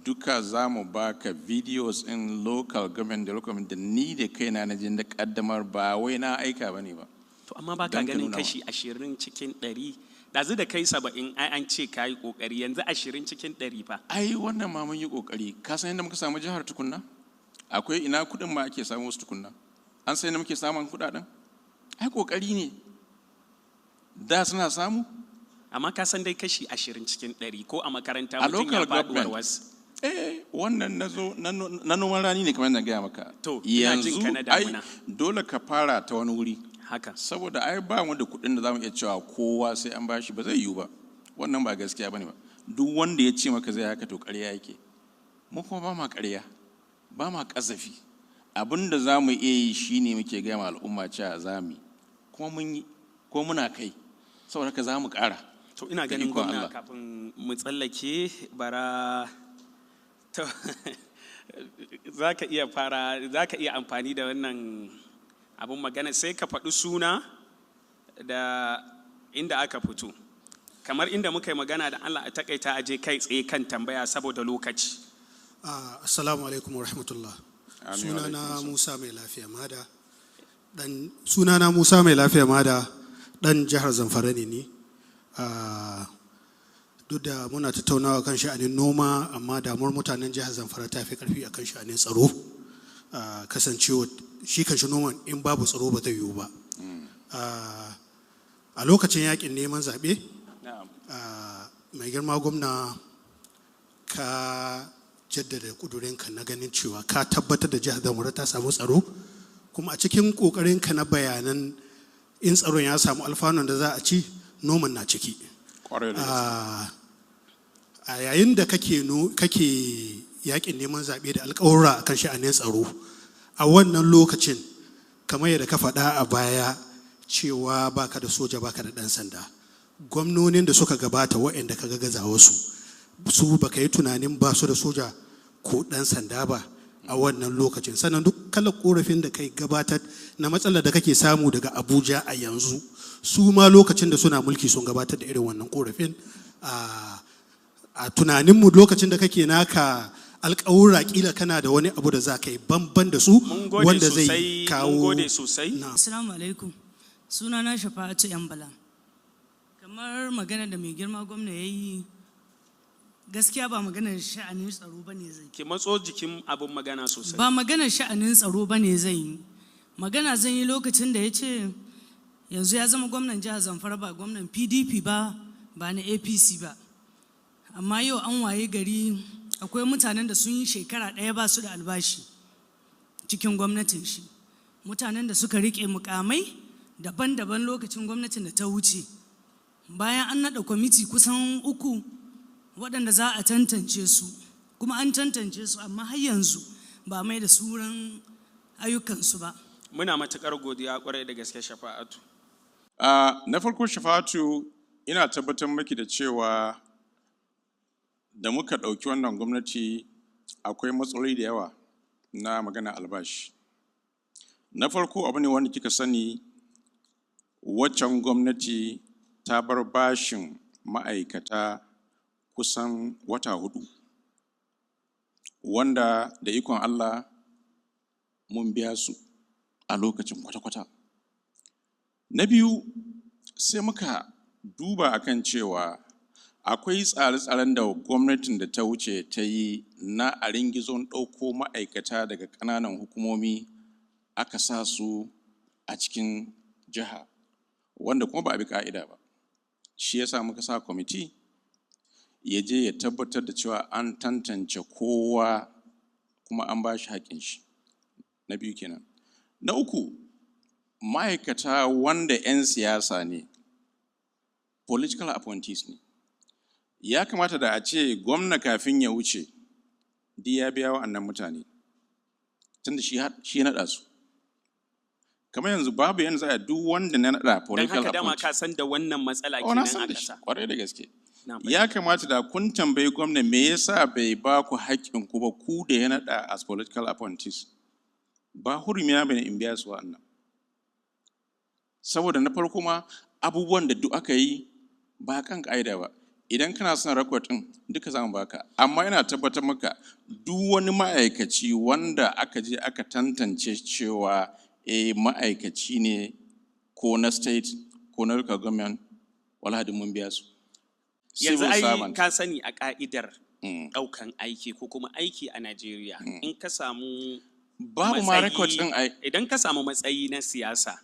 duka za mu baka videos in local government da local government da ni da kaina na je na kaddamar, ba wai na aika ba ne ba. To, amma ba ka Don ka ganin nuna wa. kashi 20 cikin 100? Ɗazu da kai 70, ai an ce ka yi ƙoƙari. Yanzu 20 cikin 100 fa? Ai wannan ma mun yi kokari. Ka san yadda muka samu jihar tukunna? Akwai ina kudin ma ake samu wasu tukunna? An san yadda muke samun kudaden? Ai kokari ne. Da suna samu? Amma ka san dai kashi 20 cikin 100, ko a makaranta A mutum ya local faɗuwar government. wasu. Eh, wannan na zo na noman rani ne, kamar yadda na gaya maka. To, ina jin Yanzu ka na ai damuna. dole ka fara ta wani wuri. Haka. Saboda ai ba mu da kuɗin da za mu iya cewa kowa sai an bashi, ba zai yiwu ba. Wannan ba gaskiya bane ba. Duk wanda ya ce maka zai haka, to ƙarya yake. Mu kuma ba ma ƙarya, ba ma ƙazafi. Abin da za mu iya yi shine muke gaya ma al'umma cewa za mu yi, kuma mun yi, ko muna kai. Saboda haka za mu ƙara. To, ina Da ganin, ikon gwamna, Allah. kafin mu tsallake, bara to za ka iya fara, za ka iya amfani da wannan abin magana, sai ka faɗi suna da inda aka fito, kamar inda muka yi magana. Da Allah a takaita, aje kai tsaye kan tambaya saboda lokaci. Assalamu alaikum wa rahmatullah. Amin wa Sunana alaikum. Musa Mai Lafiya Mada. Dan sunana Musa Mai Lafiya Mada, dan jihar Zamfara ne ni. Duk da muna tattaunawa kan sha'anin noma, amma damuwar mutanen jihar Zamfara ta fi karfi akan sha'anin tsaro. Kasancewa shi kan shi noman, in babu tsaro ba zai yiwu ba. A lokacin yakin neman zaɓe, mai girma gwamna, ka jaddada kudurinka na ganin cewa ka tabbatar da jihar Zamfara ta samu tsaro, kuma a cikin kokarinka na bayanan in tsaron ya samu, alfanun da za a ci, noman na ciki. Kwarai da gaske. A yayin da kake no- kake Yakin neman zaɓe da alƙawura akan sha'anin tsaro. A wannan lokacin, kamar yadda ka faɗa a baya cewa baka da soja, baka da ɗan sanda, gwamnonin da suka gabata waɗanda ka gaza wasu su, baka yi tunanin ba su da soja ko ɗan sanda ba a wannan lokacin? Sannan duk kalar korafin da kai gabatar na matsalar da kake samu daga Abuja a yanzu, su ma lokacin da suna mulki sun gabatar da irin wannan korafin. A tunaninmu, lokacin da kake naka alƙawura, kila kana da wani abu da za ka yi bamban da su Mun gode wanda zai sosai, mun kawo gode sosai. Assalamu alaikum. Sunana Shafa'atu Yambala. Kamar magana da mai girma gwamna ya yi, gaskiya ba maganar sha'anin tsaro ba ne zai. Ki matso jikin abin magana sosai. Ba maganar sha'anin tsaro ba ne zai yi. Magana zan yi lokacin da ya ce yanzu ya zama gwamnan jihar Zamfara, ba gwamnan PDP ba, ba na APC ba. Amma yau an waye gari akwai mutanen da sun yi shekara 1 ba su da albashi cikin gwamnatin shi. Mutanen da suka rike mukamai daban-daban lokacin gwamnatin da ta wuce. Bayan an naɗa kwamiti kusan uku waɗanda za a tantance su, kuma an tantance su, amma har yanzu ba mai da su wurin ayyukansu ba. Muna matuƙar godiya kwarai da gaske, Shafa'atu. Na farko, Shafa'atu, ina tabbatar maki da cewa da muka ɗauki wannan gwamnati akwai matsaloli da yawa na magana albashi. Na farko, abu ne wanda kika sani, waccan gwamnati ta bar bashin ma'aikata kusan wata 4, wanda da ikon Allah mun biya su a lokacin kwata-kwata. Na biyu, sai muka duba akan cewa akwai tsare-tsaren da gwamnatin da ta wuce ta yi na a ringizon ɗauko ma'aikata daga ƙananan hukumomi aka sa su a cikin jiha, wanda kuma ba a bi ƙa'ida ba. Shi yasa muka sa kwamiti ya je ya tabbatar da cewa an tantance kowa kuma an ba shi haƙƙin shi. Na biyu kenan. Na uku, ma'aikata wanda 'yan siyasa ne, political appointees ne. Ya kamata da a ce gwamna kafin ya wuce, duk ya biya wa'annan mutane, tunda shi ya naɗa su. Kamar yanzu babu yanzu a duk wanda na naɗa Don political haka dama appointee. ka san da wannan matsala Oh, na kenan san a da shi, ƙasa. kwarai da gaske. Na Ya kamata da kun tambayi gwamna me yasa bai ba ku haƙƙin ku ba, ku da ya naɗa as political appointees. Ba hurumi na bane in biya su wa'annan. Saboda na farko ma, abubuwan da duk aka yi ba kan ƙa'ida ba. Idan kana son record ɗin duka, za mu baka. Amma ina tabbatar maka, duk wani ma'aikaci wanda aka je aka tantance cewa eh, ma'aikaci ne ko na state ko na local government, wallahi duk mun biya su. Yanzu Civil ai servant. ka sani a ka'idar ɗaukan aiki ko kuma aiki a Najeriya, in ka samu Babu ma record ɗin ai. Idan ka samu matsayi na siyasa,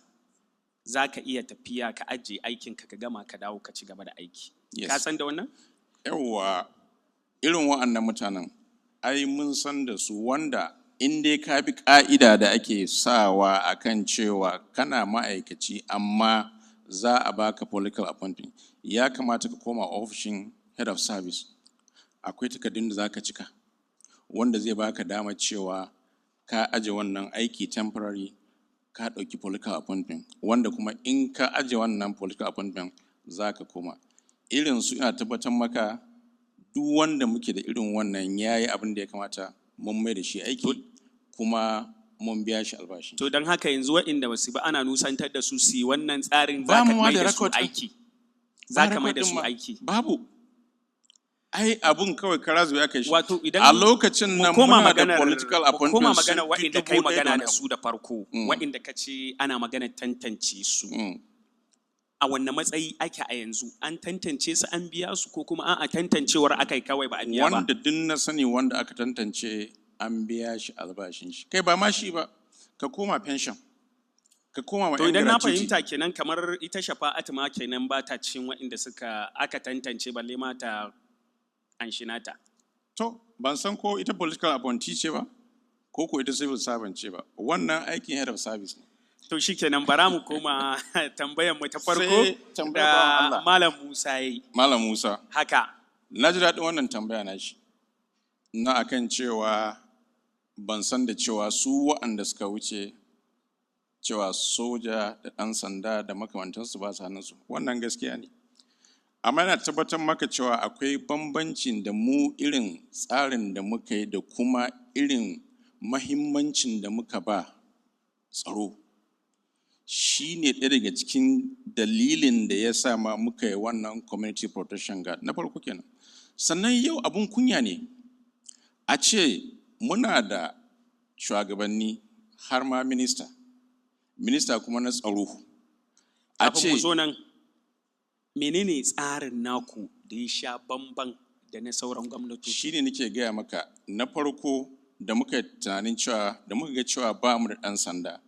za ka iya tafiya ka ajiye aikinka, ka gama, ka dawo ka ci gaba da aiki. Yes. Ka san da wannan? Yawwa, irin wa'annan mutanen ai mun san da su, wanda in dai ka bi ƙa'ida da ake sawa akan cewa kana ma'aikaci amma za a baka political appointment, ya kamata ka koma ofishin head of service, akwai takardun da za ka cika wanda zai baka dama cewa ka aje wannan aiki temporary, ka ɗauki political appointment, wanda kuma in ka aje wannan political appointment za ka koma. Irin su, ina tabbatar maka, duk wanda muke da irin wannan ya yi abin da ya kamata, mun mai da shi aiki kuma mun biya shi albashi. To, don haka yanzu waɗanda ba su ba, ana nusantar da su su yi wannan tsarin, Ba za ka mu ma mai da da su record ɗin. aiki. Za Ba ka mai da record ɗin su ma. aiki. Babu. Ai abun kawai kara zuwa aka yi shi. Wato idan a lokacin mu nan koma muna da maganar political mu koma appointments magana sun fi waɗanda kai 1,000 da magana wani da abu. su da farko, waɗanda ka ce ana magana tantance su. A wanne matsayi ake a yanzu? An tantance su an biya su, ko kuma a'a, tantancewar aka yi kawai ba a biya ba? Wanda duk na sani wanda aka tantance, an biya shi albashin shi. Kai, ba ma shi ba, ka koma pension, ka koma ma To 'yan idan na gratuity. fahimta kenan, kamar ita Shafa'atu ma kenan ba ta cikin waɗanda suka aka tantance, balle ma ta anshi nata. To, ban san ko ita political appointee ce ba, ko ita civil servant ce ba. Wannan aikin head of service ne. To shikenan, bara mu koma tambayar mu ta farko Sai tambayar bawan da Allah. Malam Musa yayi. Malam Musa. Haka. Na ji daɗin wannan tambaya na shi. Na akan cewa ban san da cewa su waɗanda suka wuce cewa soja da ɗan sanda da makamantansu ba su hannunsu, wannan gaskiya ne. Amma yana tabbatar maka cewa akwai bambancin da mu irin tsarin da muka yi da kuma irin mahimmancin da muka ba tsaro. Shi ne ɗaya daga cikin dalilin da ya sa ma muka yi wannan Community Protection Guard na farko kenan. Sannan yau abun kunya ne a ce muna da shugabanni, har ma minista, minista kuma na tsaro, a Kafin ce mu zo nan, menene tsarin naku da ya sha bamban da na sauran gwamnatoci? Shi ne nake gaya maka, na farko da muka tunanin cewa, da muka ga cewa ba mu da ɗan sanda,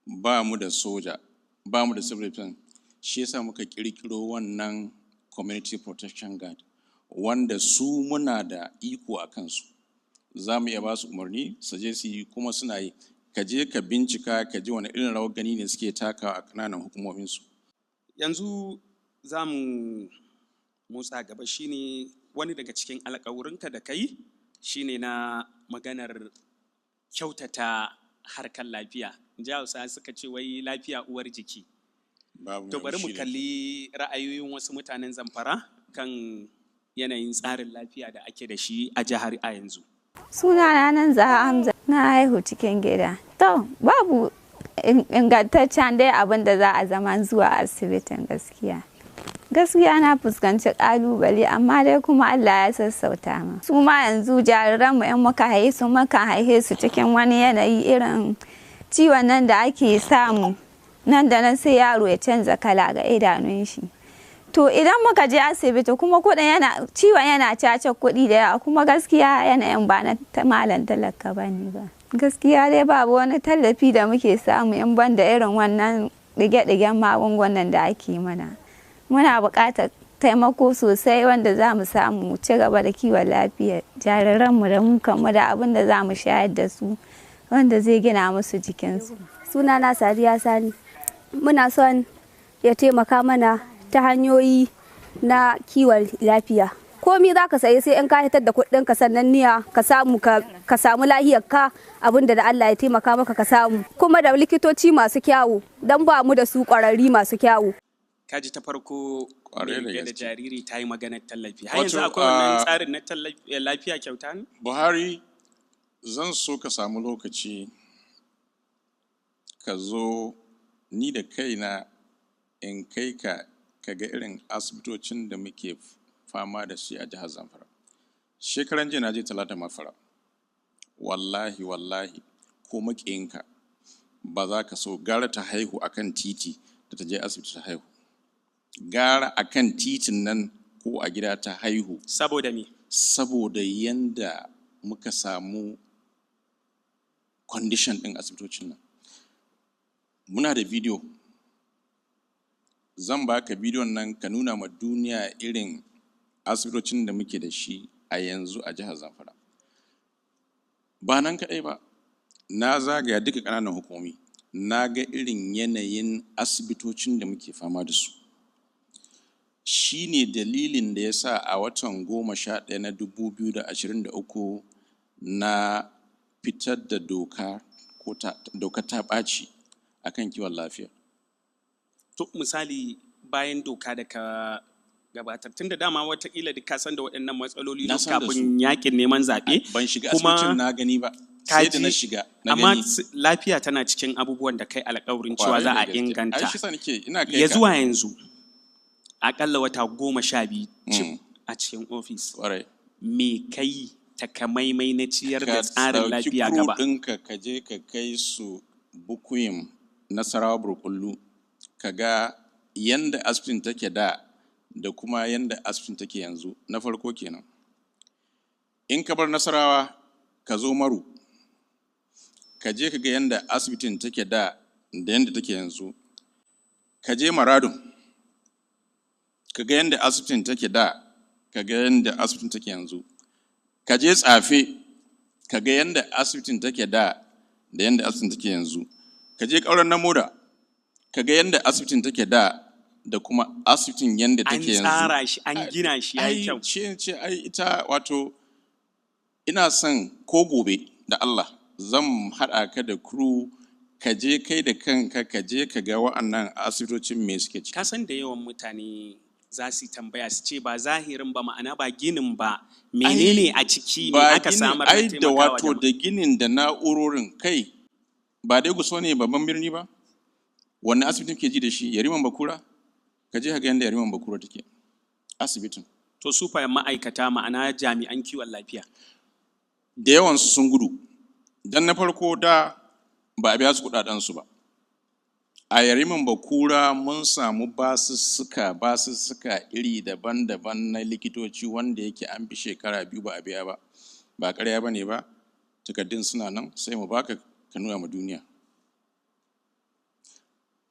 ba mu da soja, ba mu da civil defense, shi yasa muka ƙirƙiro wannan Community Protection Guard, wanda su muna da iko a kansu. Za mu iya ba su umarni su je su yi, kuma suna yi. Ka je ka bincika ka ji wani irin rawar gani ne suke takawa a ƙananan hukumominsu. Yanzu za mu motsa gaba. Shine wani daga cikin alƙawurinka da kai shine na maganar kyautata harkar lafiya. In ji Hausa suka ce wai lafiya uwar jiki. Babu To mai bari mu shi da kalli ra'ayoyin wasu mutanen Zamfara kan yanayin tsarin lafiya da ake da shi a jihar a yanzu. Suna nan Zaha Hamza, na haihu cikin gida. To, babu ingantaccen dai abin da za a zama zuwa asibitin gaskiya. Gaskiya na fuskanci kalubale, amma dai kuma Allah ya sassauta ma. Su ma yanzu jariranmu in muka haihe su, muka haihe su cikin wani yanayi irin ciwon nan da ake samu nan da nan, sai yaro ya canza kala ga idanun shi. To idan muka je asibiti kuma kuɗin yana ciwon yana caca kuɗi da yawa, kuma gaskiya yanayin ba na malam talaka ba ne ba. Gaskiya dai babu wani tallafi da muke samu in ban da irin wannan ɗige-ɗigen magungunan da ake mana. Muna buƙatar taimako sosai wanda za mu samu mu ci gaba da kiwon lafiya jariranmu da mu kanmu, da abin da za mu shayar da su wanda zai gina musu jikinsu. Sunana Sadiya Sani. Muna son ya taimaka mana ta hanyoyi na kiwon lafiya. Komi za ka sayi sai in ka hitar da kuɗin ka, sannan niya ka samu ka samu lahiyar ka, abin da Allah ya taimaka maka ka samu. Kuma da likitoci masu kyawu, don ba mu da su ƙwararri masu kyawu. Kaji ta farko Kwarai da mai da gaske. jariri ta yi maganar tallafi. Har yanzu Wato, akwai wannan tsarin na tallafi, lafiya kyauta ne? Buhari, zan so ka samu lokaci ka zo, ni da kaina in kai ka ka ga irin asibitocin da muke fama da shi a jihar Zamfara. Shekaran jiya na je Talata Mafara. Wallahi, wallahi, ko maƙiyinka ba za ka so gara ta haihu akan titi da ta je asibiti ta haihu. Gara akan titin nan ko a gida ta haihu. Saboda me? Saboda yanda muka samu condition ɗin asibitocin nan. Muna da bidiyo. Zan baka bidiyon nan ka nuna ma duniya irin asibitocin da muke da shi a yanzu a jihar Zamfara. Ba nan kaɗai ba, na zagaya duka ƙananan hukumomi, na ga irin yanayin asibitocin da muke fama da su. Shi ne dalilin da ya sa a watan 11 na 2023 na fitar da doka ko doka ta ɓaci a kan kiwon lafiya. To misali, bayan doka da ka gabatar, tun da dama watakila duk ka san da waɗannan matsaloli Na duk san da kafin yakin neman zaɓe. Ban shiga kuma asibitin na gani ba, ka sai da na ji- shiga na amma gani. Lafiya tana cikin abubuwan da kai alkawarin cewa Kwarai za da a gaske. inganta. Ai shi sa nake ina kai Ya ka. zuwa yanzu, akalla wata 12 cif a cikin ofis. Me kai takamaimai na ciyar da Ka tsarin ɗauki lafiya crew gaba? ɗinka ka je ka kai su Bukuyum, Nasarawa, Burkullu, ka ga yanda asibitin take da da kuma yanda asibitin take yanzu. Na farko kenan. In ka bar Nasarawa ka zo Maru, ka je ka ga yanda asibitin take da da yanda take yanzu. Ka je Maradun, ka ga yanda asibitin take da, ka ga yanda asibitin take yanzu. Ka je Tsafe, ka ga yanda asibitin take da da yanda asibitin take yanzu. Ka je Ƙauren Namoda, ka ga yanda asibitin take da da kuma asibitin yanda An take yanzu. tsara shi, an gina shi, ya yi Ai kyau. ce ai ita wato Ina son ko gobe da Allah zan haɗa ka da crew, ka je kai da kanka, ka je ka ga wa'annan asibitocin me suke ciki. Ka san da yawan mutane za su tambaya su ce ba zahirin ba, ma'ana ba ginin ba, menene a ciki, me Ba aka ginin- samar na ai da taimakawa wato jama'a? Da ginin da na'urorin. Kai, ba dai Gusau ne babban birni ba? Wannan asibitin ke ji da shi, Yariman Bakura, ka je ka ga yanda Yariman Bakura take asibitin. To, su fa ma'aikata, ma'ana jami'an kiwon lafiya? Da yawansu sun gudu, dan na farko da ba a biya su kudadensu ba. A Yariman Bakura mun samu basussuka, basussuka iri daban-daban na likitoci wanda yake an fi shekara 2 ba a biya ba. Ba ƙarya ba ne ba, takardun suna nan, sai mu baka ka nuna ma duniya.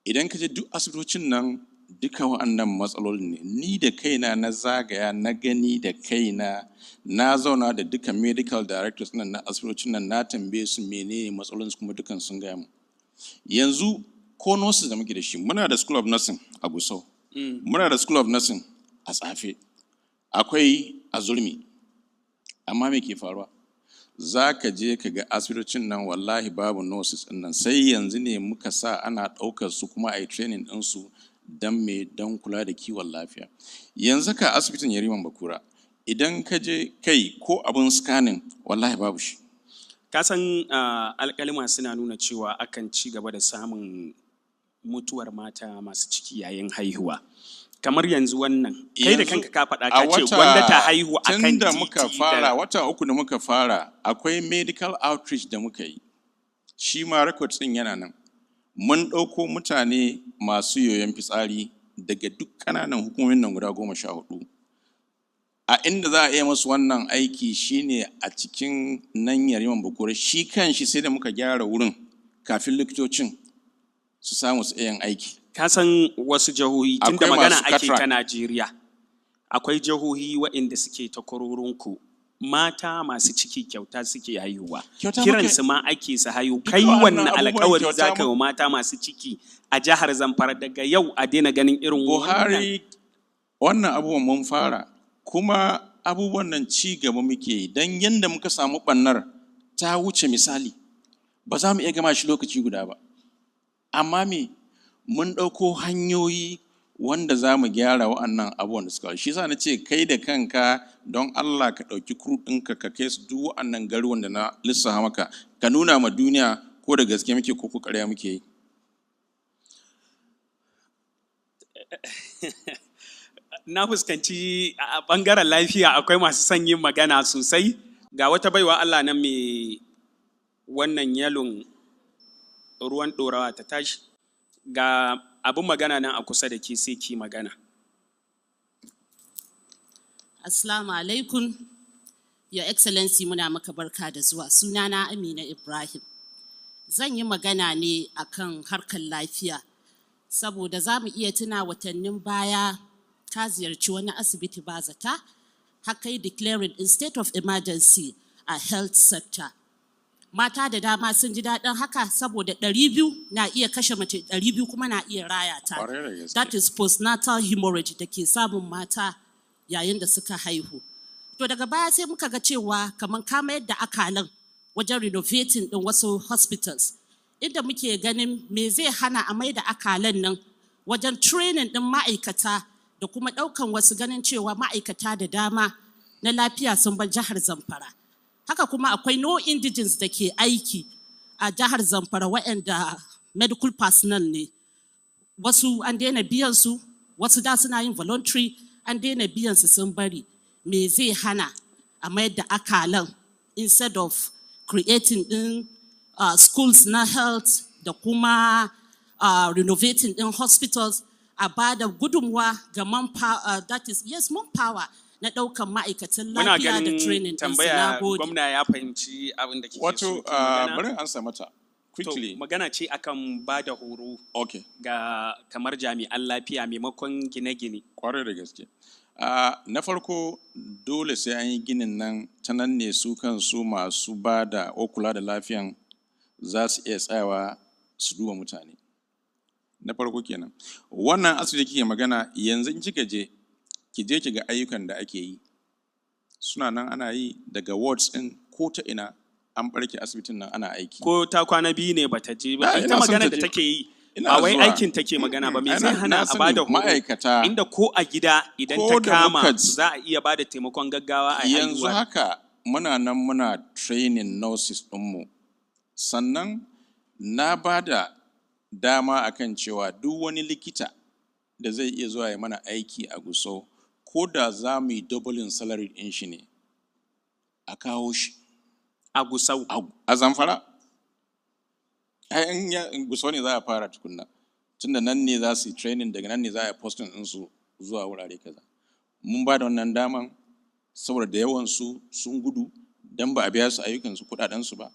Idan ka je duk asibitocin nan, duka wa'annan matsalolin ne. Ni da kaina na zagaya na gani da kaina, na zauna da duka medical directors nan na asibitocin nan, na tambaye su menene matsalolin su, kuma dukan sun gaya mu. Yanzu ko nurses da muke da shi, muna da School of Nursing a Gusau, muna da School of Nursing a Tsafe, akwai a Zurmi, amma me ke faruwa? Za ka je ka ga asibitocin nan, wallahi babu nurses ɗin nan. Sai yanzu ne muka sa ana ɗaukar su kuma a yi training ɗinsu. Don me? Don kula da kiwon lafiya. Yanzu ka asibitin Yariman Bakura, idan ka je kai, ko abin scanning wallahi babu shi. Ka san alƙalima suna nuna cewa akan ci gaba da samun mutuwar mata masu ciki yayin haihuwa. Kamar yanzu wannan, kai da Yanzu, kanka ka faɗa, a ka ce wata gwanda ta haihu akan tun da titi muka da fara, wata 3 da muka fara, akwai medical outreach da muka yi, shi ma records ɗin yana nan. Mun ɗauko mutane masu yoyon fitsari daga duk ƙananan hukumomin nan guda 14. A inda za a iya masu wannan aiki shine a cikin nan Yariman Bakura. Shi kan shi sai da muka gyara wurin kafin likitocin su samu su iya yin aiki. Ka san wasu jihohi, tun da Akwai magana masu ake ta cataract. Najeriya, akwai jihohi waɗanda suke takwarorinku, mata masu ciki kyauta suke haihuwa. Kyauta muke- Kiransu ma ake su haihu. Duka Kai wa'annan wannan abubuwan alkawari kyauta za ka yi wa mata masu ciki a jihar Zamfara, daga yau a daina ganin irin wannan? Buhari, wannan abubuwan mun fara, kuma abubuwan nan ci gaba muke yi, don yadda muka samu ɓannar ta wuce misali, ba za mu iya gama shi lokaci guda ba. Amma me, mun ɗauko hanyoyi wanda za mu gyara wa'annan abubuwan da suka. Shi sa na ce kai da kanka, don Allah ka ɗauki crew ɗinka ka kai su duk wa'annan garuruwan da na lissafa maka, ka nuna ma duniya ko da gaske muke ko ko ƙarya muke yi. Na fuskanci a bangaren lafiya akwai masu son yin magana sosai. Ga wata baiwa Allah nan mai wannan yalon ruwan ɗorawa, ta tashi. Ga abin magana nan a kusa da ke, sai ki magana. Assalamu alaikum. Your Excellency, muna maka barka da zuwa. Sunana Amina Ibrahim. Zan yi magana ne akan harkar lafiya. Saboda za mu iya tuna watannin baya ka ziyarci wani asibiti ba zata, haka yi declaring in state of emergency a health sector. Mata da dama sun ji daɗin haka, saboda 200 na iya kashe mace, 200 kuma na iya raya ta. Ƙwarai da gaske. That is postnatal hemorrhage da ke samun mata yayin da suka haihu. To, daga baya sai muka ga cewa kamar kama yadda akalan wajen renovating din wasu hospitals. Inda muke ganin me zai hana a mai da akalan nan wajen training din ma'aikata da kuma ɗaukan wasu, ganin cewa ma'aikata da dama na lafiya sun bar jihar Zamfara. Haka kuma akwai no indigenes da ke aiki a jihar Zamfara waɗanda medical personnel ne. Wasu an daina biyan su, wasu da suna yin voluntary, an daina biyan su sun bari. Me zai hana a mayar da akalan instead of creating din schools na health da kuma renovating din hospitals, a ba da gudunmuwa ga manpower, that is, yes, manpower na ɗaukan ma'aikatan Muna lafiya da ganin training ɗinsu. tambaya Na gode. gwamna ya fahimci abin da kike so Wato, ki magana. bari in ansa mata quickly. To, magana ce akan ba da horo ga kamar jami'an lafiya maimakon gine-gine. Kwarai da gaske. Na farko, dole sai an yi ginin nan, ta nan ne su kansu masu ba da ko kula da lafiyan za su iya tsayawa su duba mutane. Na farko kenan. Wannan asibiti kike magana, yanzu in kika je, ki je ki ga ayyukan da ake yi. Suna nan ana yi daga wards ɗin. ko ta ina an barke asibitin nan ana aiki. Ko ta kwana biyu ne bata je ba. Ah, Ita ina son magana ta da je. take yi Ina ba wai zuwa. aikin take magana ba. Me Ai, zai na hana a sani bada horo ma'aikata inda ko a gida idan ko ta da kama muka za a iya bada taimakon gaggawa a yanzu haihuwa? Haka muna nan muna training nurses ɗinmu. Sannan na ba da dama akan cewa duk wani likita da zai iya zuwa ya mana aiki a Gusau, ko da za mu yi doubling salary ɗin shi ne, a kawo shi. A Gusau? A Zamfara. Ai in Gusau ne za a fara tukunna, tunda nan ne za su yi training, daga nan ne za a yi posting ɗinsu zuwa wurare kaza. Mun ba da wannan daman saboda da yawansu sun gudu don ba a biya su ayyukansu, kuɗaɗensu ba.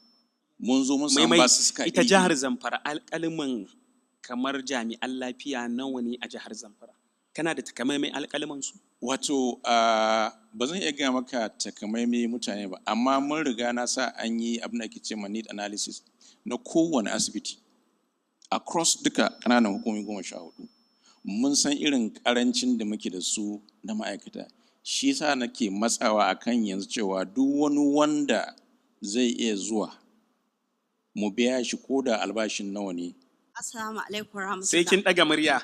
Mun zo mun samu Maimai, basu suka ita iri. jihar Zamfara, alƙaliman kamar jami'an lafiya nawa ne a jihar Zamfara? Kana da takamaimai alƙaliman su? Wato ba zan iya gaya maka takamaimai mutane ba, amma mun riga na sa an yi abin da ake ce ma need analysis na kowane asibiti across duka ƙananan hukumomi 14. Mun san irin ƙarancin da muke da su na ma'aikata. Shi yasa nake matsawa akan yanzu cewa duk wani wanda zai iya zuwa, mu biya shi ko da albashin nawa ne. Assalamu alaikum warahmatullah. Sai kin ɗaga murya.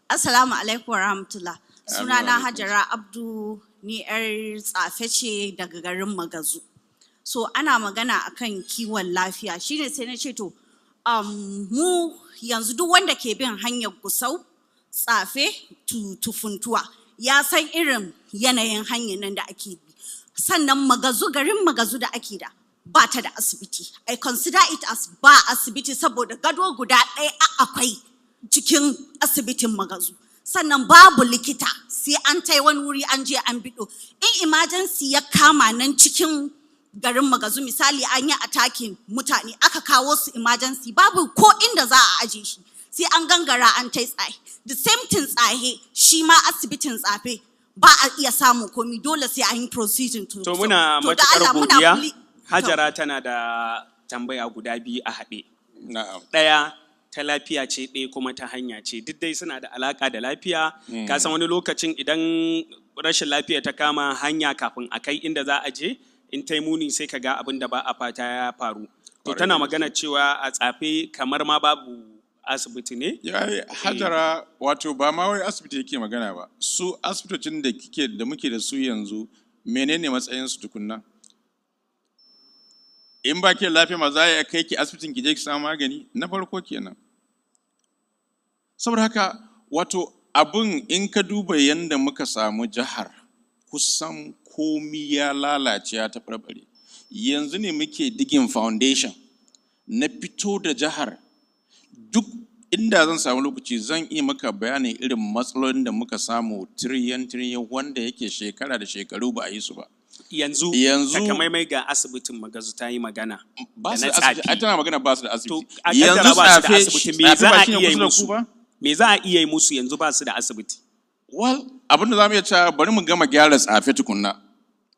Assalamu alaikum warahmatullah. Amin wa Sunana alaikum. Hajara Abdu, ni yar tsafe ce daga garin Magazu. So ana magana akan kiwon lafiya, shine sai na ce to mu yanzu duk wanda ke bin hanyar Gusau Tsafe to Funtuwa ya san irin yanayin hanyar nan da ake bi. Sannan Magazu, garin Magazu da ake da ba ta da asibiti. I consider it as ba asibiti saboda gado guda ɗaya a akwai cikin asibitin Magazu. Sannan babu likita, sai an tai wani wuri an je an biɗo. In emergency ya kama nan cikin garin Magazu, misali an yi attacking mutane, aka kawo su emergency, babu ko inda za a aje shi. Sai an gangara an tai Tsahe. The same thing Tsahe, shi ma asibitin Tsafe ba a iya samun komi, dole sai an yi proceeding to. To muna To da matuƙar Allah muna godiya. Hajara tana da tambaya guda biyu a haɗe. Ɗaya ta lafiya ce, ɗaya kuma ta hanya ce. Duk dai suna da alaƙa da lafiya. Ka san wani lokacin idan rashin lafiya ta kama hanya, kafin a kai inda za a je, in ta yi muni sai ka ga abin da ba a fata ya faru. To Ƙwarai tana da magana cewa a Tsafe kamar ma babu asibiti ne. Ya yi Hajara, wato ba ma wai asibiti yake magana ba. Su asibitocin da kike da muke da su yanzu, menene matsayinsu tukunna? In ba ke lafiya ma, za a iya kai ki asibitin ki je ki samu magani na farko kenan. Saboda haka, wato abin in ka duba yadda muka samu jihar, kusan komi ya lalace, ya taɓarɓare. Yanzu ne muke digging foundation na fito da jihar. Duk inda zan samu lokaci, zan iya maka bayanin irin matsalolin da muka samu tiriyan tiriyan, wanda yake shekara da shekaru ba a yi su ba. Yanzu, Yanzu takamaimai ga asibitin Magazu ta yi magana. Ba su da da na asibiti. Ai Tsafi. tana magana ba su da asibiti. A Yanzu kaddara ba su da Tsafe asibiti, me Tsafe za ba a shine iya yi kusa da ku musu? ba? Me za a iya yi musu yanzu ba su da asibiti? Well, abin da za mu iya cewa, bari mu gama gyara Tsafe tukunna.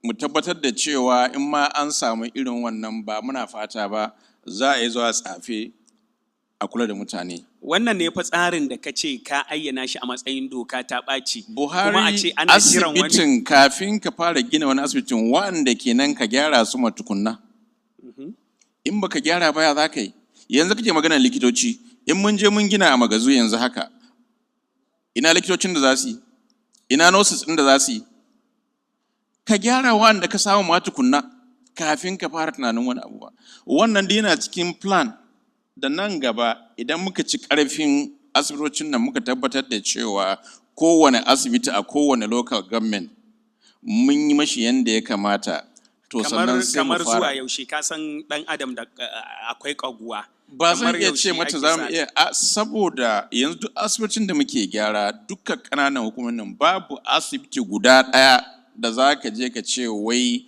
Mu tabbatar da cewa in ma an samu irin wannan, ba muna fata ba, za a yi zuwa Tsafe a kula da mutane. Wannan ne fa tsarin da ka ce ka ayyana shi a matsayin doka ta ɓaci. Buhari, Kuma a ce ana jiran wani. asibitin, kafin ka fara gina wani asibitin, wa'anda kenan ka gyara su ma tukunna. In baka gyara ba, ya za ka yi? Yanzu kake maganar likitoci, in mun je mun gina a Magazu yanzu haka, ina likitocin da za su yi? Ina nurses ɗin da za su yi? Ka gyara wa'anda ka samu ma tukunna kafin ka fara tunanin wani abu ba. Wannan dai yana cikin plan da nan gaba, idan muka ci ƙarfin asibitocin nan, muka tabbatar da cewa kowane asibiti a kowane local government mun yi mashi yanda ya kamata, to Kamar, sannan sai mu kamar zuwa fara. yaushe? Ka san ɗan adam da akwai ƙaguwa. Ba zan Kamar iya ce yaushe mata ake za mu sa iya a, saboda yanzu duk asibitocin da muke gyara, duka ƙananan hukumomin nan, babu asibiti guda ɗaya da za ka je ka ce wai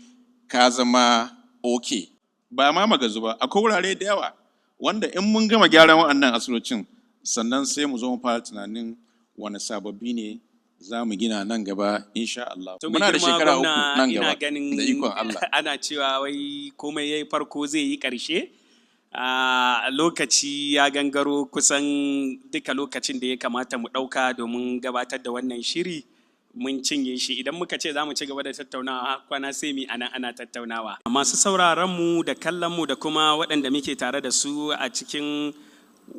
ka zama okay. Ba ma Magazu ba, akwai wurare da yawa wanda in mun gama gyaran waɗannan asibitocin, sannan sai mu zo mu fara tunanin wani sababbi ne za mu gina nan gaba, insha Allah. To mai Muna da girma shekara 3 gwamna, nan ina gaba ganin da ikon Allah. ana cewa wai komai yayi farko zai yi ƙarshe. A lokaci ya gangaro, kusan duka lokacin da ya kamata mu ɗauka domin gabatar da wannan shiri. Mun cinye shi. Idan muka ce za mu ci gaba da tattaunawa, kwana sai mi ana ana tattaunawa. Masu sauraron mu da kallon mu da kuma waɗanda muke tare da su a cikin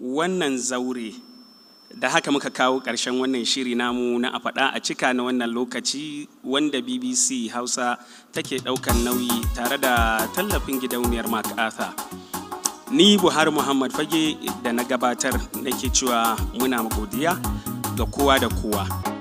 wannan zaure, da haka muka kawo ƙarshen wannan shiri namu na A Faɗa a Cika na wannan lokaci, wanda BBC Hausa take ɗaukan nauyi tare da tallafin gidauniyar MacArthur. Ni Buhari Muhammad Fage da na gabatar nake cewa muna godiya ga kowa da kowa.